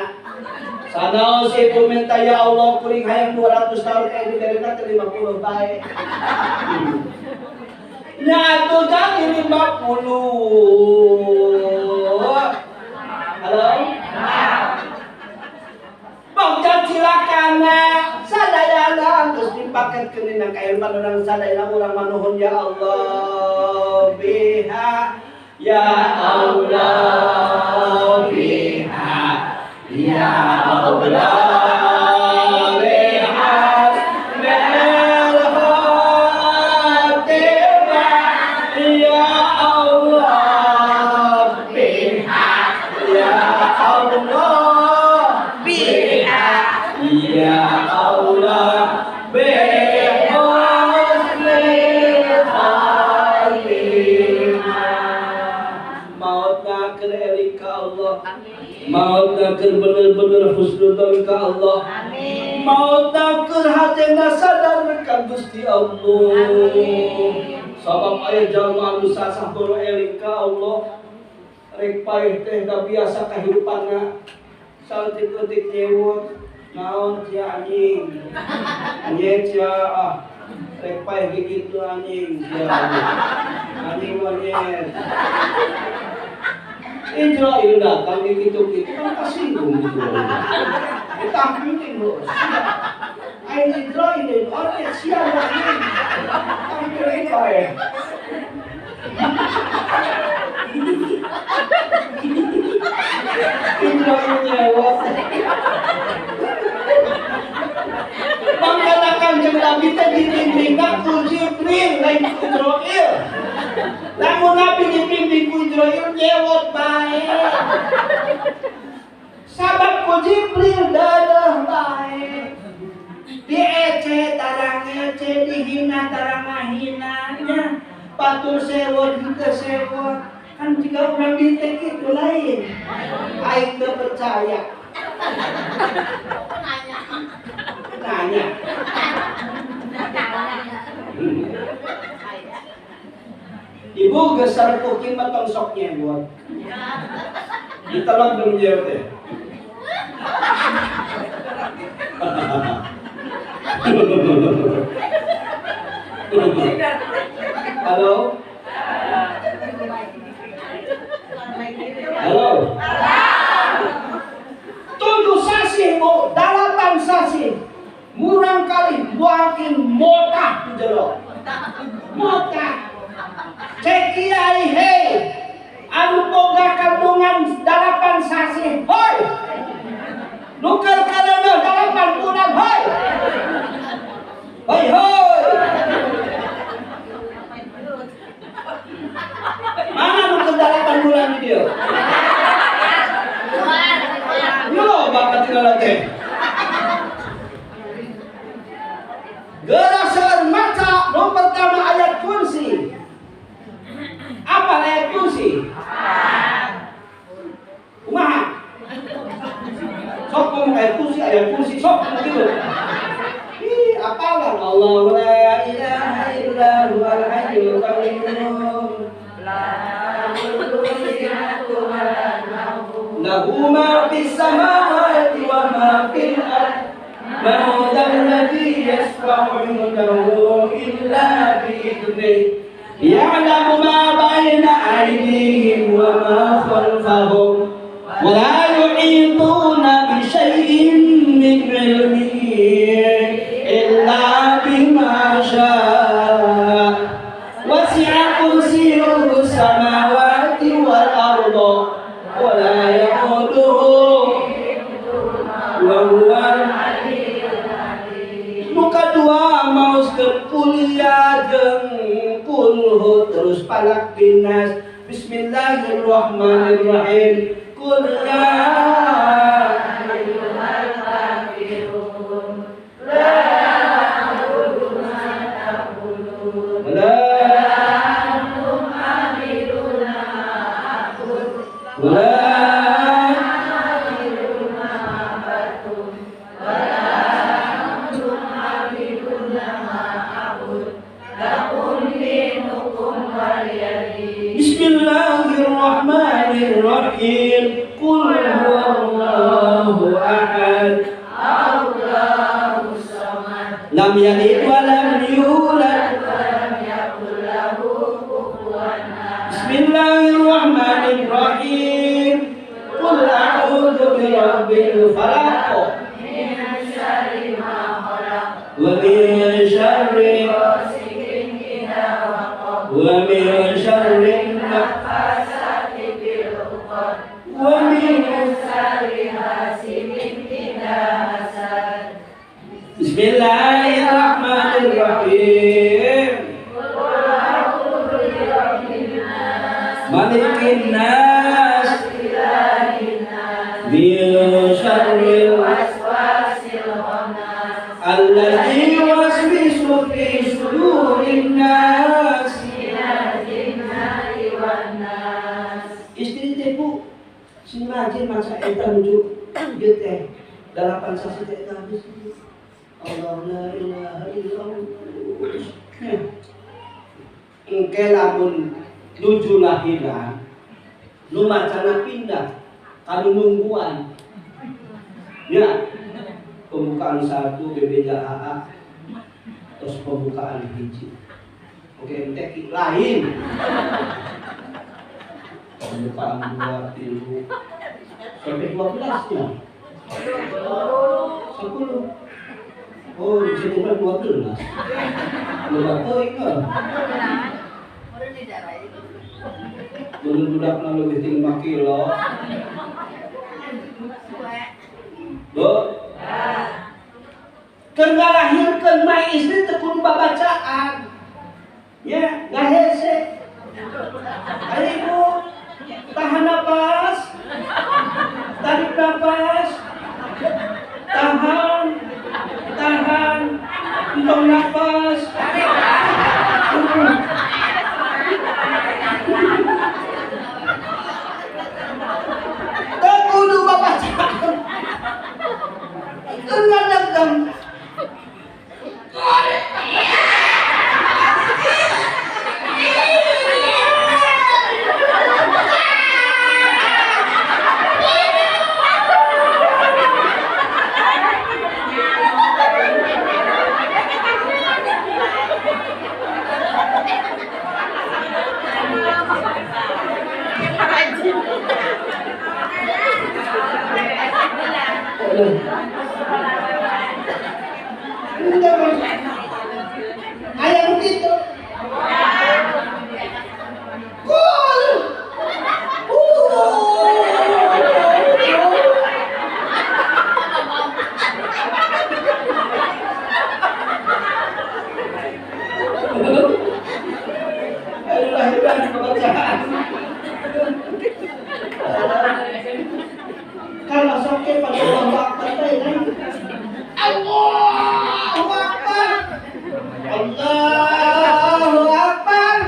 Sanaos ibu minta ya Allah kuring hayang 200 tahun diberena teh 50 bae. Nya atuh jadi 50. Halo? Bagja cilakana sadayana geus dipaketkeun dina kailman urang sadayana urang manuhun ya Allah biha ya Allah biha ya Allah biha mel khatimah ya Allah biha ya Allah biha ya Allah bihusnil khatimah. Mautna keur eling ka Allah. Mautna keur bener-bener husnudzon ka Allah. Amin. Mautna keur hatena sadar ka Gusti Allah. Sabab aya jalma anu sasah boro eling ka Allah. Rek paeh teh da biasa kahirupanna. Saeutik-eutik nyewot naon sia anjing. Anjing sia ah. Rek paeh kitu anjing sia. Anjing monyet. Israel datang di kitu-kitu kan kasinggung gitu. Ditampilin loh. Aing Israel orang sia anjing. Tampilin paeh. Israel nyewot. Mangkana Kanjeng Nabi teh dibimbingna ku Jibril lain ku Israil. Lamun Nabi dibimbing ku Israil nyewot bae. Sabab ku Jibril dadah bae. Diece tarang ece, dihina tarang ngahina nya. Batur sewot henteu sewot. Kan jika urang ditek kitu lain. Aing teu percaya. Nanya. Ibu geser kuking mah tong sok nyewot. Ditelok dong nyewot teh. Halo? Halo? 7 sasih bu, 8 sasih. Murang kali buakin motah di jero. Motah. Cek kiai hei. Anu boga kandungan 8 sasih. Hoi. Nuker kaleuneun 8 bulan hoi. Hoi hoi. Mana nuker 8 bulan di dieu? Yo bakat tinggal teh. Geura seueur maca nu pertama ayat kursi. Apa ayat kursi? Kumaha? Sok ngomong ayat kursi sok gitu. Ih, apalan Allah la ilaha illa huwal hayyul qayyum. La lahu ma fis samawati wa ma fil ardh. Man dzal ladzi yashfa'u 'indahu illa bi'idhnih. Ya'lamu ma baina aydihim wa ma khalfahum wa la yuhituna bi syai'in min 'ilmihi illa bima syaa. Wasi'a kursiyyuhu samawati wal arda wa la ya'uduhu wa huwal muka dua maus ke kuliah jeung kulhu terus palak binas. Bismillahirrahmanirrahim. Qul ya ayyuhal kafirun la a'budu ma ta'budun wa la antum 'abiduna ma a'bud wa la 'abidu ma 'abadtum wa la antum 'abiduna ma a'bud lakum dinukum waliyadin. Bismillahirrahmanirrahim. Qul huwallahu ahad Allahus samad lam yalid wa lam yulad wa lam yakul lahu kufuwan ahad. Bismillahirrahmanirrahim. Qul a'udzu birabbil falaq min syarri ma khalaq wa min syarri ghasiqin idza waqab wa min syarri naffatsati fil 'uqad wa min syarri hasidin idza hasad. Bismillahirrahmanirrahim. Qul a'udzu birabbin nas malikin nas ilahin nas min syarril waswasil khannas alladzi yuwaswisu fi sudurin nas minal jinnati wan nas. Istri teh bu sing rajin masak eta nuju ieu teh 8 sasih teh eta habis. Allah la ilaha illallah. Engke lamun nuju lahiran nu macana pindah kanu nungguan. Ya, pembukaan 1 bebeja AA terus pembukaan 1. Oke, MTQ lain. Pembukaan 2, 3 sampai 12 nya. 10. Oh, di sini kan 12. Loba teuing kan. Mun budakna leuwih ti 5 kilo. Bu. Keur ngalahirkeun mah istri teu kudu babacaan. Nya, ngahese. Ayo ibu, tahan napas. Tarik napas. Tahan. Tahan. Entong napas. Teu kudu babacaan. Keur ngadegem. Ayam gitu. Gol. Kalau sakit pada Allah Akbar, Allahu Akbar, Allahu Akbar.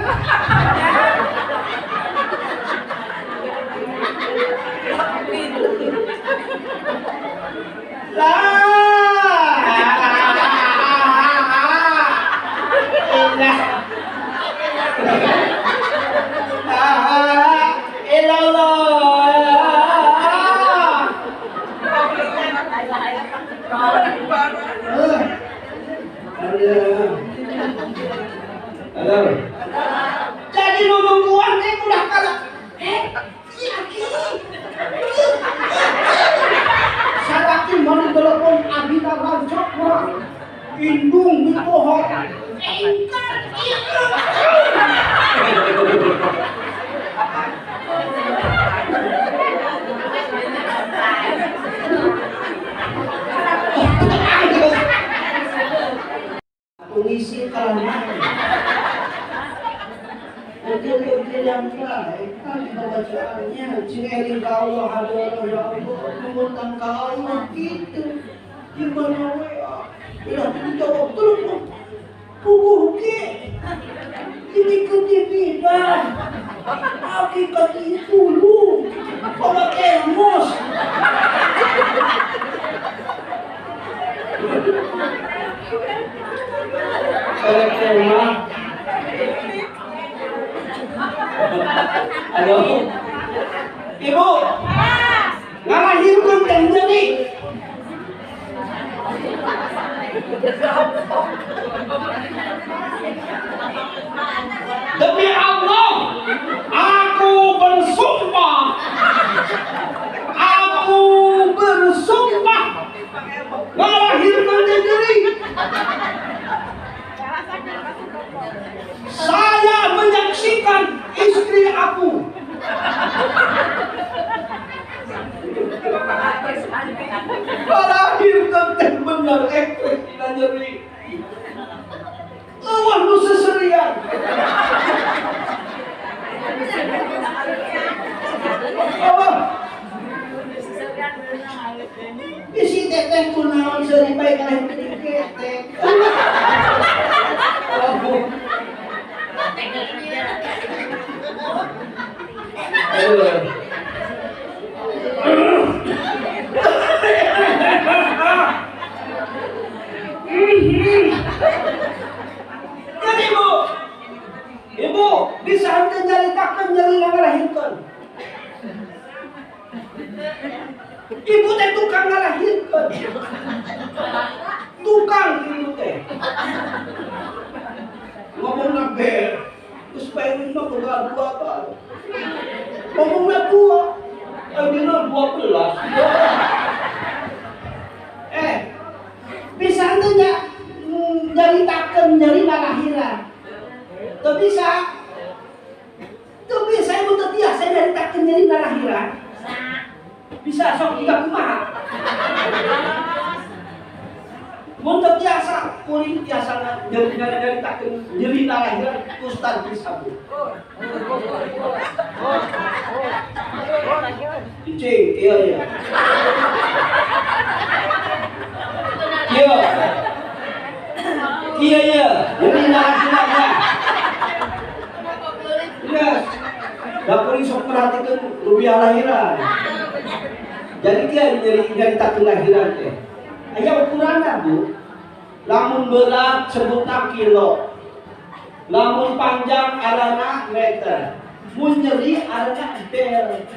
La ilaha illallah. Halo. Jadi nu nungguan teh udah kalah. Salaki mau telepon abina rancok mah. Indung di pohon. Engkar ieu. Pengisi kelamaan. Ukir-ukir yang baik kan bacaannya cing eling ka Allah hadirah ya Allah nuhun ka Allah kitu gimana we bila dijawab telepon puguh ge diikuti bidan hakikat itu lu bawa termos Halo. Ibu. Ngalahirkeun teh jadi. Demi Allah, aku bersumpah. Aku bersumpah. Ngalahirkeun teh jadi. Saya menyaksikan istri aku. Ngalahirkeun teh bener ekres dina nyeri. Eueuh nu seserian. Eueuh. Bisi teteh kunaon seuri bae kalahirkeun ketek. Ibu teh tukang ngalahirkeun. Tukang ibu teh. Ngomongna ber. Geus bae mah boga dua bae. Ngomongna dua. Ayeuna 12. Bisa teu nya nyaritakeun nyeri lalahiran? Teu bisa. Teu bisa ibu teu tiasa nyaritakeun nyeri lalahiran. Bisa sok jiga kumaha. Mun teu tiasa kuring tiasa nyaritakeun nyeri lalahiran ustad bisa bu. Cicing kieu ya. Kieu. Kieu ya, nyeri lalahiran ya. Yes. Da kuring sok perhatikeun rupiah lahiran. Jadi dia nyaritakeun lahiran teh. Aya ukuranna, Bu. Lamun berat sebutna kilo. Lamun panjang arana meter. Mun nyeri arana del.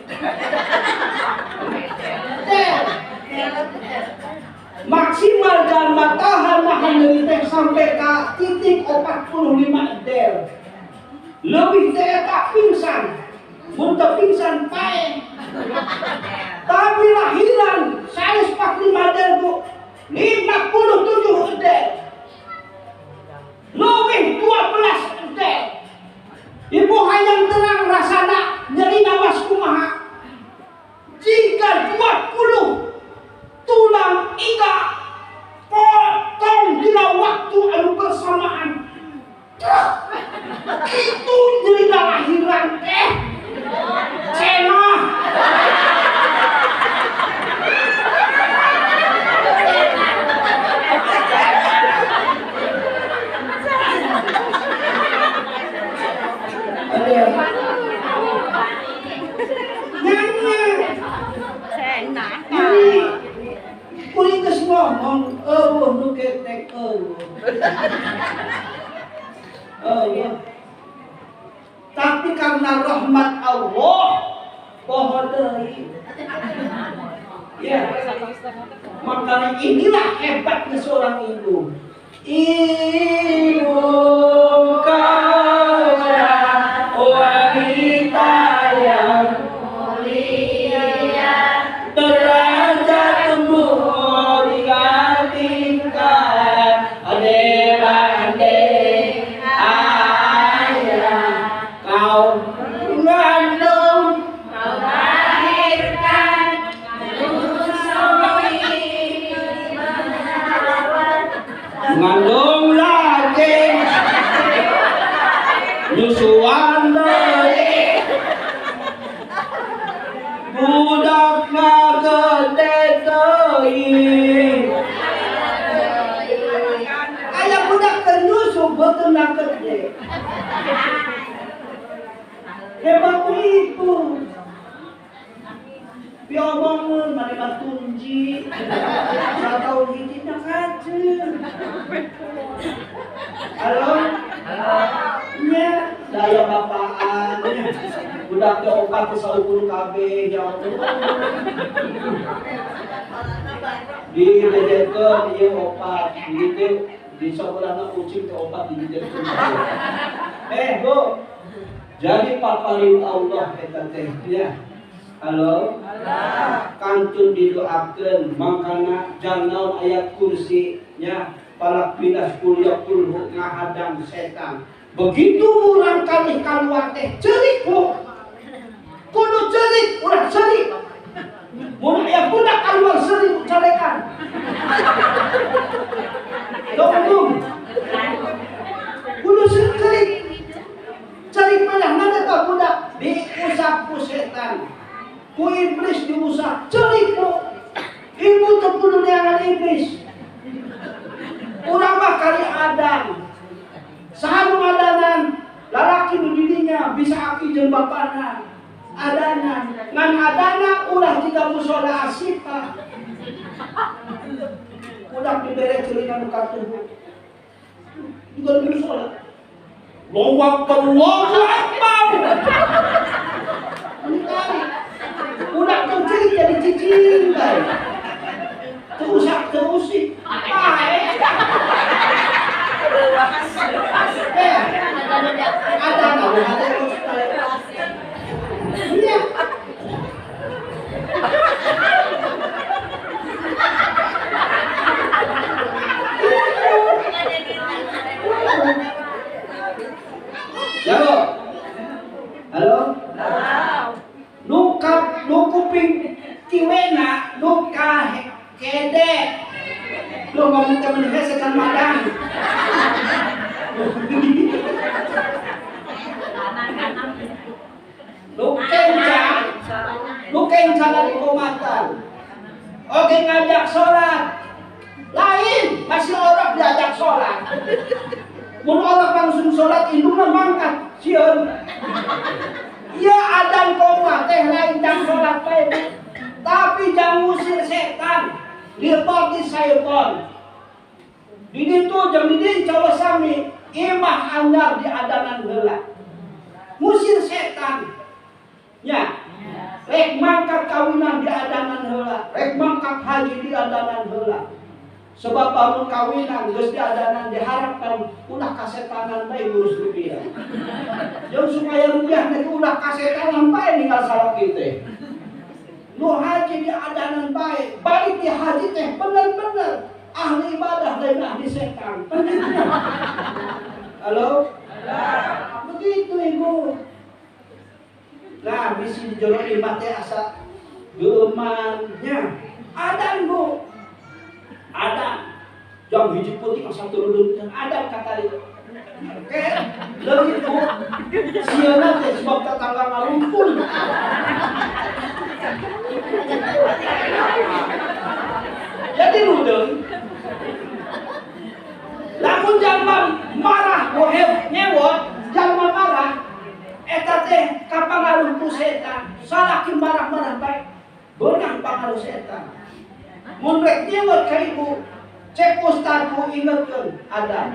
Del. Maksimal jalma tahan nahan nyeri teh sampai ka titik 45 del. Lebih teh eta pingsan. Mun teu pingsan paeh. Tapi lahiran 145 del Bu, 57 del. Lebih 12 del. Ibu hayang terang rasana nyeri nawas kumaha. Jika 20 tulang iga potong dina waktu anu bersamaan. Itu nyeri lahiran teh. Cenah. Kuring geus ngomong eueuh nu ketek eueuh. Eueuh. Tapi karena rahmat Allah poho deui. Ya. Makanya inilah hebatnya seorang ibu. Ibu kaulah wanita yang mulia, derajatmu digantikan adik-adik ayah. Kau mengandung, kau lahirkan, menyusui, merawat, mengandung lagi, nyusuan deui, budak gede teuing. Aya budak teu nyusu beuteung gede. Hebat ibu. Piomongeun mane mah tunji. Sataun hiji nya kaceun. Halo? Nya daya bapaan nya. Budak teh opat teh saukur kabeh ya Allah. Dijejetkeun ieu opat, gitu di sakulana ucing teh opat dijejetkeun. Bu. Jadi paparin Allah eta teh ya. Halo? Kantun didoakeun mangkana jang naon ayat kursi nya palak binas kuliah kulhu ngahadang setan. Begitu urang kalih kaluar teh ceurik Bu. Kudu ceurik, urang ceurik. Mun aya budak kaluar seurik carekan. Tong kudu ceurik. Ceurik mana mana tah budak diusap ku setan. Ku iblis diusap, ceurik Bu. Ibu teu kudu neangan iblis. Urang mah kali adan. Saha nu adanan? Lalaki nu di dinya bisa aki jeung bapana. Adanan. Ngan adana ulah jiga mushola asipa. Budak dibere ceulina nu katuhu. Juga di mushola. Allahu Akbar, Allahu Akbar. Ini kali. Budak teu ceurik jadi cicing bae. Teu usak teu usik. Bae. Ada ada terus. Iya. Halo. Halo. Nu kuping kiwena nu ka kede. Lu ngomong temen hese kan madang. Nu kenca dari komatan. Oke ngajak sholat. Lain masih orang diajak sholat. Mun orang langsung sholat indungna mangkat sieun. Iya adan koma teh lain jang sholat bae. Tapi jangan ngusir setan. Dirpoti syaiton. Di ditu jeung di dieu insyaallah sami imah anyar di adanan heula. Ngusir setan. Ya. Rek mangkat kawinan di adanan heula, rek mangkat haji di adanan heula. Sebab bangun kawinan geus diadanan diharapkan ulah kasetanan bae ngurus rupiah. Jeung supaya rupiah teh ulah kasetanan bae ninggal salaki teh. Nu haji diadanan bae, balik di haji teh bener-bener ahli ibadah lain ahli setan. Halo? Begitu ibu. Nah, bisi di jero imah teh asa geuman nya. Adan bu. Ada jam hiji putih asa turun ada kata itu. Oke, leuwih bu. Sieuna teh sebab tetangga ngalumpul. Jadi rudeung. Lamun jalma marah bohep nyewot, jalma marah eta teh kapangaruh ku setan. Salaki marah-marah bae beunang pangaruh setan. Mun rek nyewot ka ibu, cek ustadku ingetkeun ada.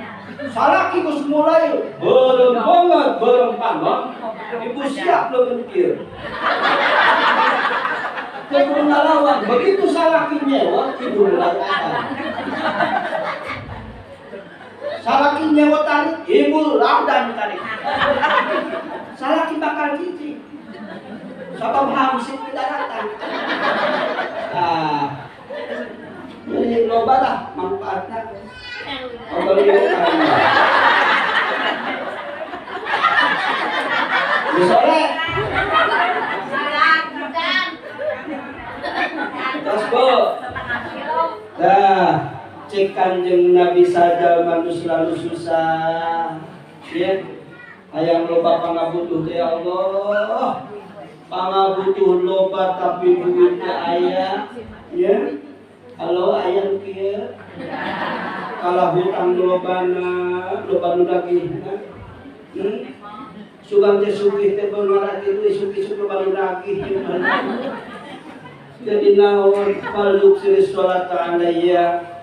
Salaki geus mulai beureum banget, beureum panon, ibu siap leukeun kieu. Teu kudu ngalawan, begitu salaki nyewot, ibu mulai adan. Salaki nyewot tarik, ibu ladan tarik. Salaki bakal cicing. Sabab hangsip di daratan. Nah, jadi loba lah manfaatnya. Sore. Terus bu. Nah, cek kanjeng Nabi saja nu selalu susah. Ya. Hayang loba pangabutuh teh ya Allah. Pangabutuh loba tapi duit teh aya. Ya. Halo ayam kieu. Kalau hutang lobana, loba nu dagihna. Sugan teh sugih teh beungar kitu isuk-isuk loba nu dagih. Jadi naon faluk siris salat alayya.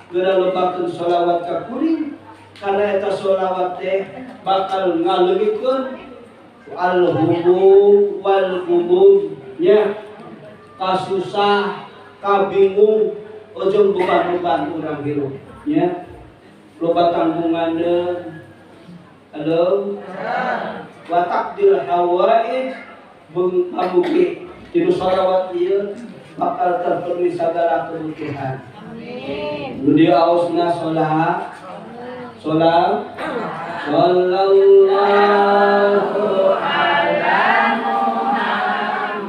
Geura lobakeun sholawat ka kuring karena eta sholawat teh bakal ngaleungikeun al-humum wal gumum nya kasusah kabingung ojong beban-beban urang hirup nya loba tanggunganna. Halo wa taqdil hawaij bung pamuki dinu sholawat ieu bakal terpenuhi segala kebutuhan. Amin. Nu diaosna sholat sholat sallallahu ala Muhammad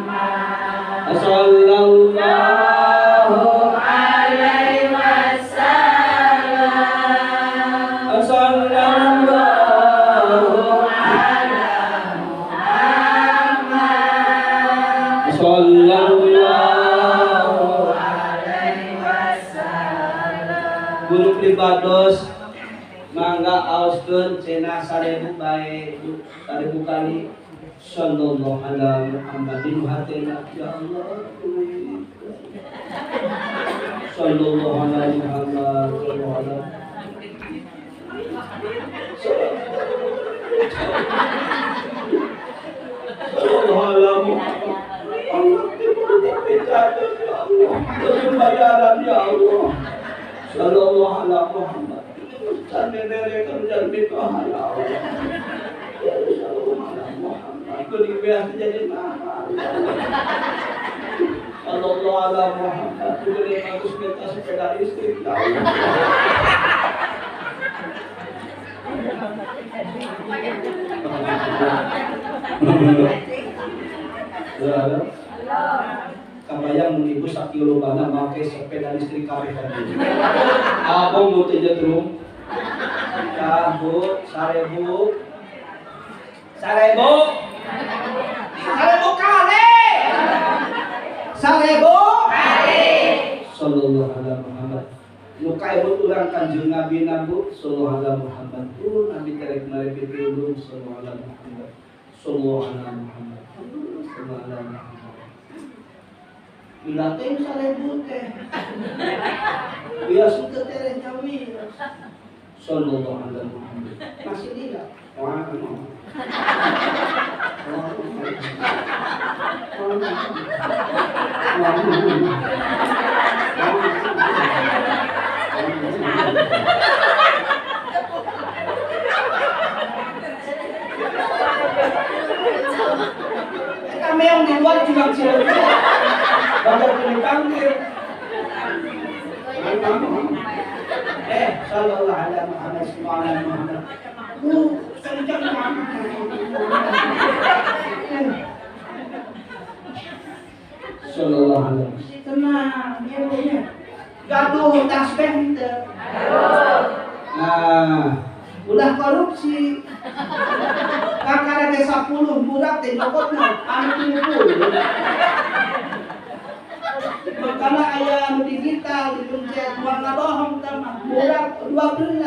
sallallahu alaihi wasallam sallallahu ala Muhammad sallallahu alaihi wasallam. Guru pribados mangga aoskeun cenah 1000 bae 1000 kali sallallahu ala Muhammadin hatena ya Allah sallallahu ala Muhammad sallallahu ala sallallahu ala Muhammad. ganjaran ya Allah. Sallallahu alaihi Muhammad. Can bere kerjaan mitoha ya Allah. Ya sallallahu alaihi Muhammad. Kuning biasa jadi mahal. Sallallahu alaihi Muhammad. Kuning bagus minta sepeda listrik ya Allah. Halo. Kabayang mun ibu sakilo bana make sepeda listrik kabeh tadi. Abong mun teu nyetrum. Tahu 1000. 1000. 1000 kali. 1000 kali. Sallallahu alaihi Muhammad. Nu kaebut urang Kanjeng Nabi Nabu sallallahu alaihi Muhammad. Nabi terek mare pitulung sallallahu alaihi Muhammad. Sallallahu alaihi Muhammad. Sallallahu alaihi Muhammad. Bila teh 1000 teh. Biasa teh tereh nyawi. Sallallahu alaihi Muhammad. Masih lila. Wah, kami yang di luar juga cilik. Banyak dipanggil. Sallallahu alaihi Muhammad sallallahu alaihi Muhammad. Sallallahu alaihi. Tenang, ya bu ya. Gaduh tasbih teu. Nah, ulah korupsi. Kakara teh 10 budak teh nyokotna anu 30. Makana aya anu digital dipencet moal ngabohong teh mah budak 12.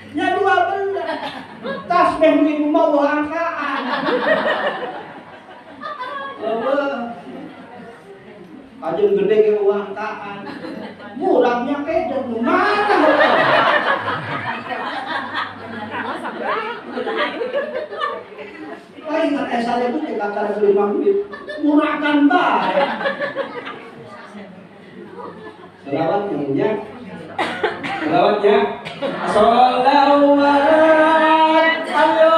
Nya 12. Tasbih ibu mah eueuh angkaan. Eueuh. Kajeng gede ge eueuh angkaan. Murahnya keder nu mana heueuh. Lain kan 1000 teh kakara 5 menit. Murahkan bae. Selawat nya. Selawatnya. Sholawat ayo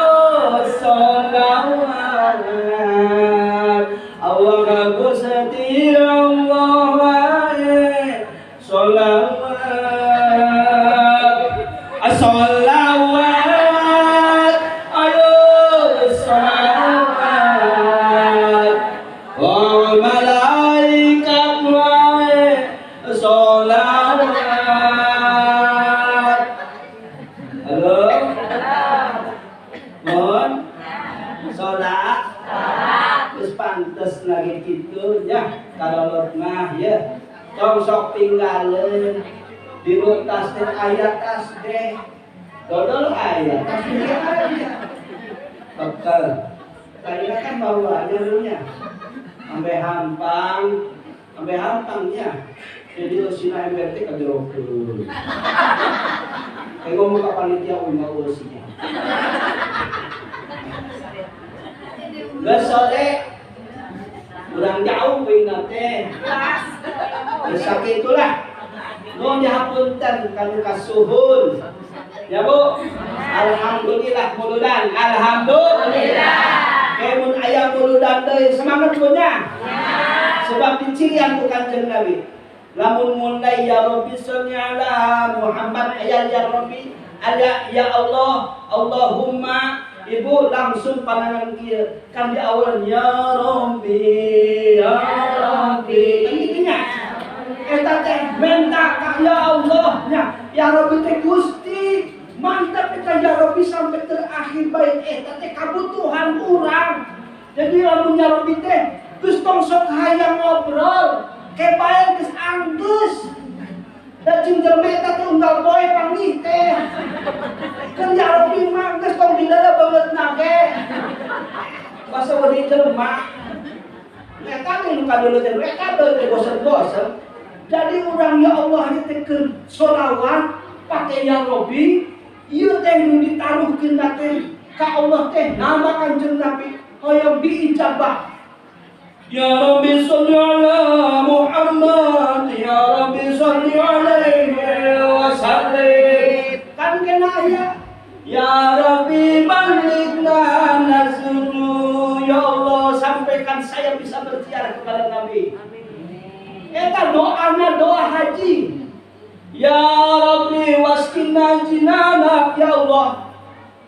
sholawat Allah Gusti Allah wae sholawat sholawat ayo sholawat wal malaikat wae sholawat. Halo. Mohon sholat terus pantes lagi gitu ya kalau mah ya tong sok tinggalin di tas teh aya tasbih dodol aya tasbih aya bekal tadi kan bawaannya dulunya sampai hampang sampai hampangnya jadi usina MRT ka jero keun. Kayak ngomong ke panitia uing usinya. Geus sore urang jauh uing teh. Geus sakitulah. Nuhun dihapunten kanu kasuhun. Ya Bu. Alhamdulillah muludan. Alhamdulillah. Kayak mun aya muludan deui semangat punya. Sebab dicirian ku Kanjeng Nabi. Lamun mulai ya Rabbi sholli ala Muhammad ayat ya Rabbi ayat ya Allah Allahumma ibu langsung pandangan kieu kan di awal ya Rabbi ya Rabbi kan eta teh minta ka ya Allah nya ya Rabbi teh Gusti mantap eta ya Rabbi sampai terakhir bait eta teh kabutuhan urang. Jadi lamun ya Rabbi teh geus tong sok hayang ngobrol kebae geus anggeus. Da jeung jelema eta teh unggal poe panggih teh. Kan ya Rabbi mah geus tong dilala beungeutna ge. Basa wedi jelema. Eta teh nu kadulu teh eta teh bosen-bosen. Jadi urang ya Allah ieu teh keur sholawat pake ya Rabbi, ieu teh nu ditaruhkeun teh ka Allah teh nama Kanjeng Nabi hoyong diijabah. Ya Rabbi sholli ala Muhammad, ya Rabbi doa haji. Ya Rabbi waskinna jinana, ya Allah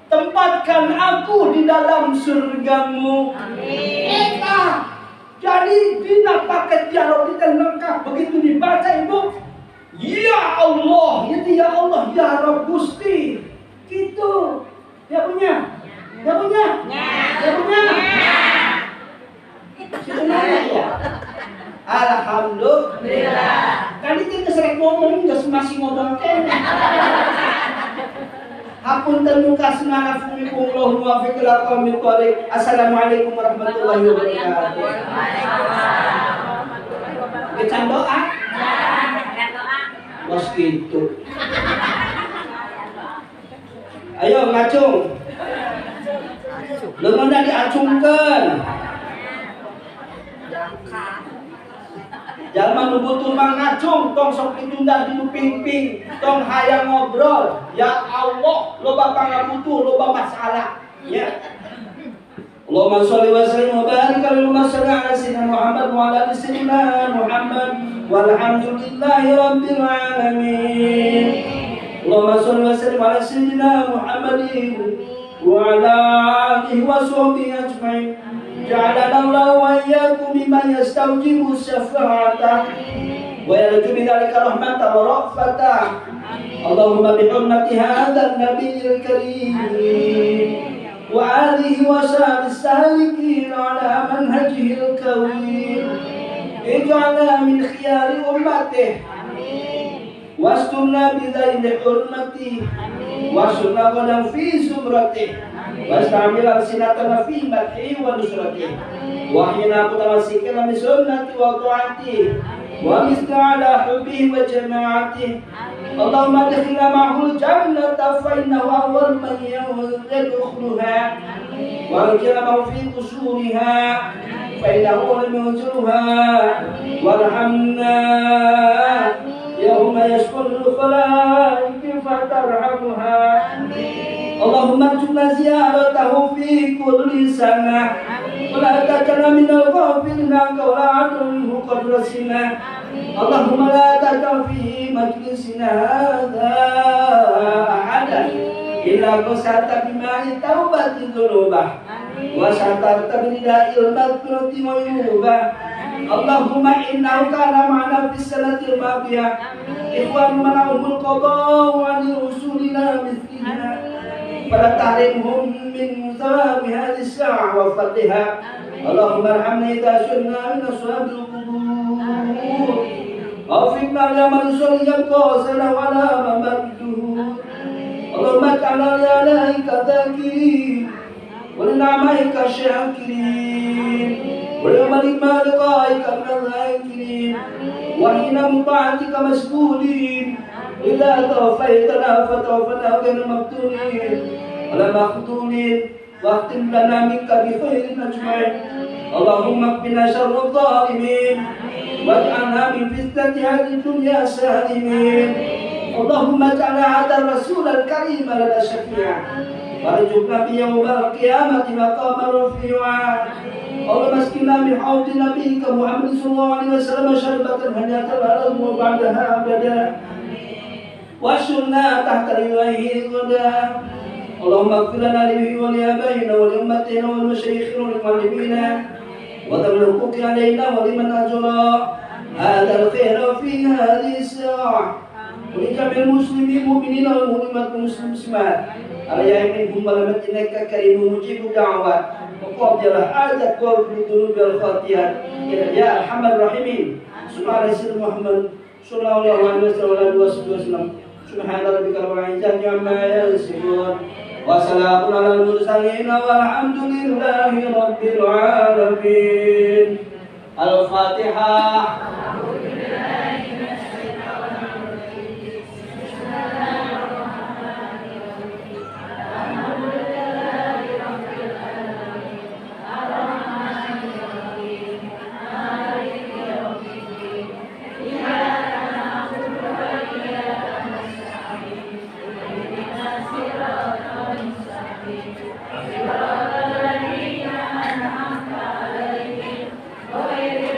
tempatkan aku di dalam surgamu. Amin. Eta. Jadi dina paket ya Rabbi teh lengkap begitu dibaca ibu. Ya Allah, itu ya Allah, ya Rabb Gusti. Gitu. Ya punya? Ya punya? Ya punya? Sebenarnya ya. Alhamdulillah. Tadi kita sering ngomong, geus masih ngomong keneh. Hapunten nu kasmana fumikumullahu muwaffiq ila aqwamit thoriq. Assalamualaikum warahmatullahi wabarakatuh. Waalaikumsalam warahmatullahi wabarakatuh. Kecan doa? Bos gitu. Ayo ngacung. Leungeunna diacungkeun. Jalma nu butuh mah ngacung, tong sok ditunda di nu ping-ping, tong hayang ngobrol. Ya Allah, loba pangabutuh, loba masalah. Ya. Allahumma sholli wa sallim wa barik ala sayyidina Muhammad wa ala ali sayyidina Muhammad walhamdulillahi rabbil alamin. Allahumma sholli wa sallim ala sayyidina Muhammadin wa ala alihi wa sahbihi ajmain. Ja'alana Allah wa iyyakum mimman yastawjibu syafa'atah wa yarju bidzalika rahmatan wa ra'fatah. Allahumma bi hurmati hadzal nabiyil karim wa alihi wa sahbihi salikin ala manhajihil kawim. Ij'alna min khiyari ummatih wasturna bidzaili hurmati wasurna qadan fi zumratih wasta'mil alsinatana fi madhi wa nusrati wa ahyina mutamassikina bi sunnati wa ta'ati wa misna ala hubbihi wa jama'atihi. Allahumma adkhilna ma'ahul jannata fa innahu awwal man yadkhuluha wa adkhilna ma'ahu fi qusuriha fa innahu lam yunziluha warhamna yauma yashqul khalaiq fatarhamha. Allahumma arzuqna ziyaratahu fi kulli sanah wa la taj'alna minal ghafilina qawla anhu qadra sinah. Allahumma la taj'al fi majlisina hadza ahadan illa ghasarta bima'i taubati dzunubah wa satarta bida'il maghfirati wa yubah. Allahumma innahu kana ma'ana fis sanatil madiyah ikhwan manahumul qada wa rusulina mithlina fala tahrimhum min thawabi hadhihi as-sa'ah wa fadliha. Allahumma arhamna idza sunna min ashabil qubur wafiqna lima nusalli qasana wa la mamadduh. Allahumma ij'alna li alaika dhakirin wa li ni'maika syakirin wa li liqa'ika min adh-dhakirin wa hina muta'atika mas'ulin. Idza tawaffaytana fatawaffanaa ghayra maftunin wa la makhtunin wahtim lana minka bi khairin ajma'in. Allahumma qina syarra dhalimin waj'alna min fitnati hadhihi dunya salimin. Allahumma ij'alna hadha ar-rasul al-karim lana syafi'a warzuqna bi yawmil qiyamati maqaman rafi'a. Allahumma asqina min hawdi nabiyyika Muhammad sallallahu alaihi wasallam syarbatan hani'atan la nazma'u ba'daha abada wasurna tahta liwaihi ghadan. Allahumma ighfir lana wa li abaina wa li ummatina wa li mashayikhina wa li muallimina wa dhawil huquqi alaina wa liman ajra hadzal khaira fi hadhihi as-sa'ah wa li jami'il muslimin mu'minina wal mu'minat wal muslimat alayya minhum wa lam innaka karimun mujibu da'wat wa qadil hajat wa fi dhunubil khati'at ya arhamar rahimin. Subhana sayyidina Muhammad sallallahu alaihi wasallam. Subhana rabbika rabbil izzati amma yasifun wa salamun alal mursalin walhamdulillahi rabbil alamin. Al-Fatihah. Alaihi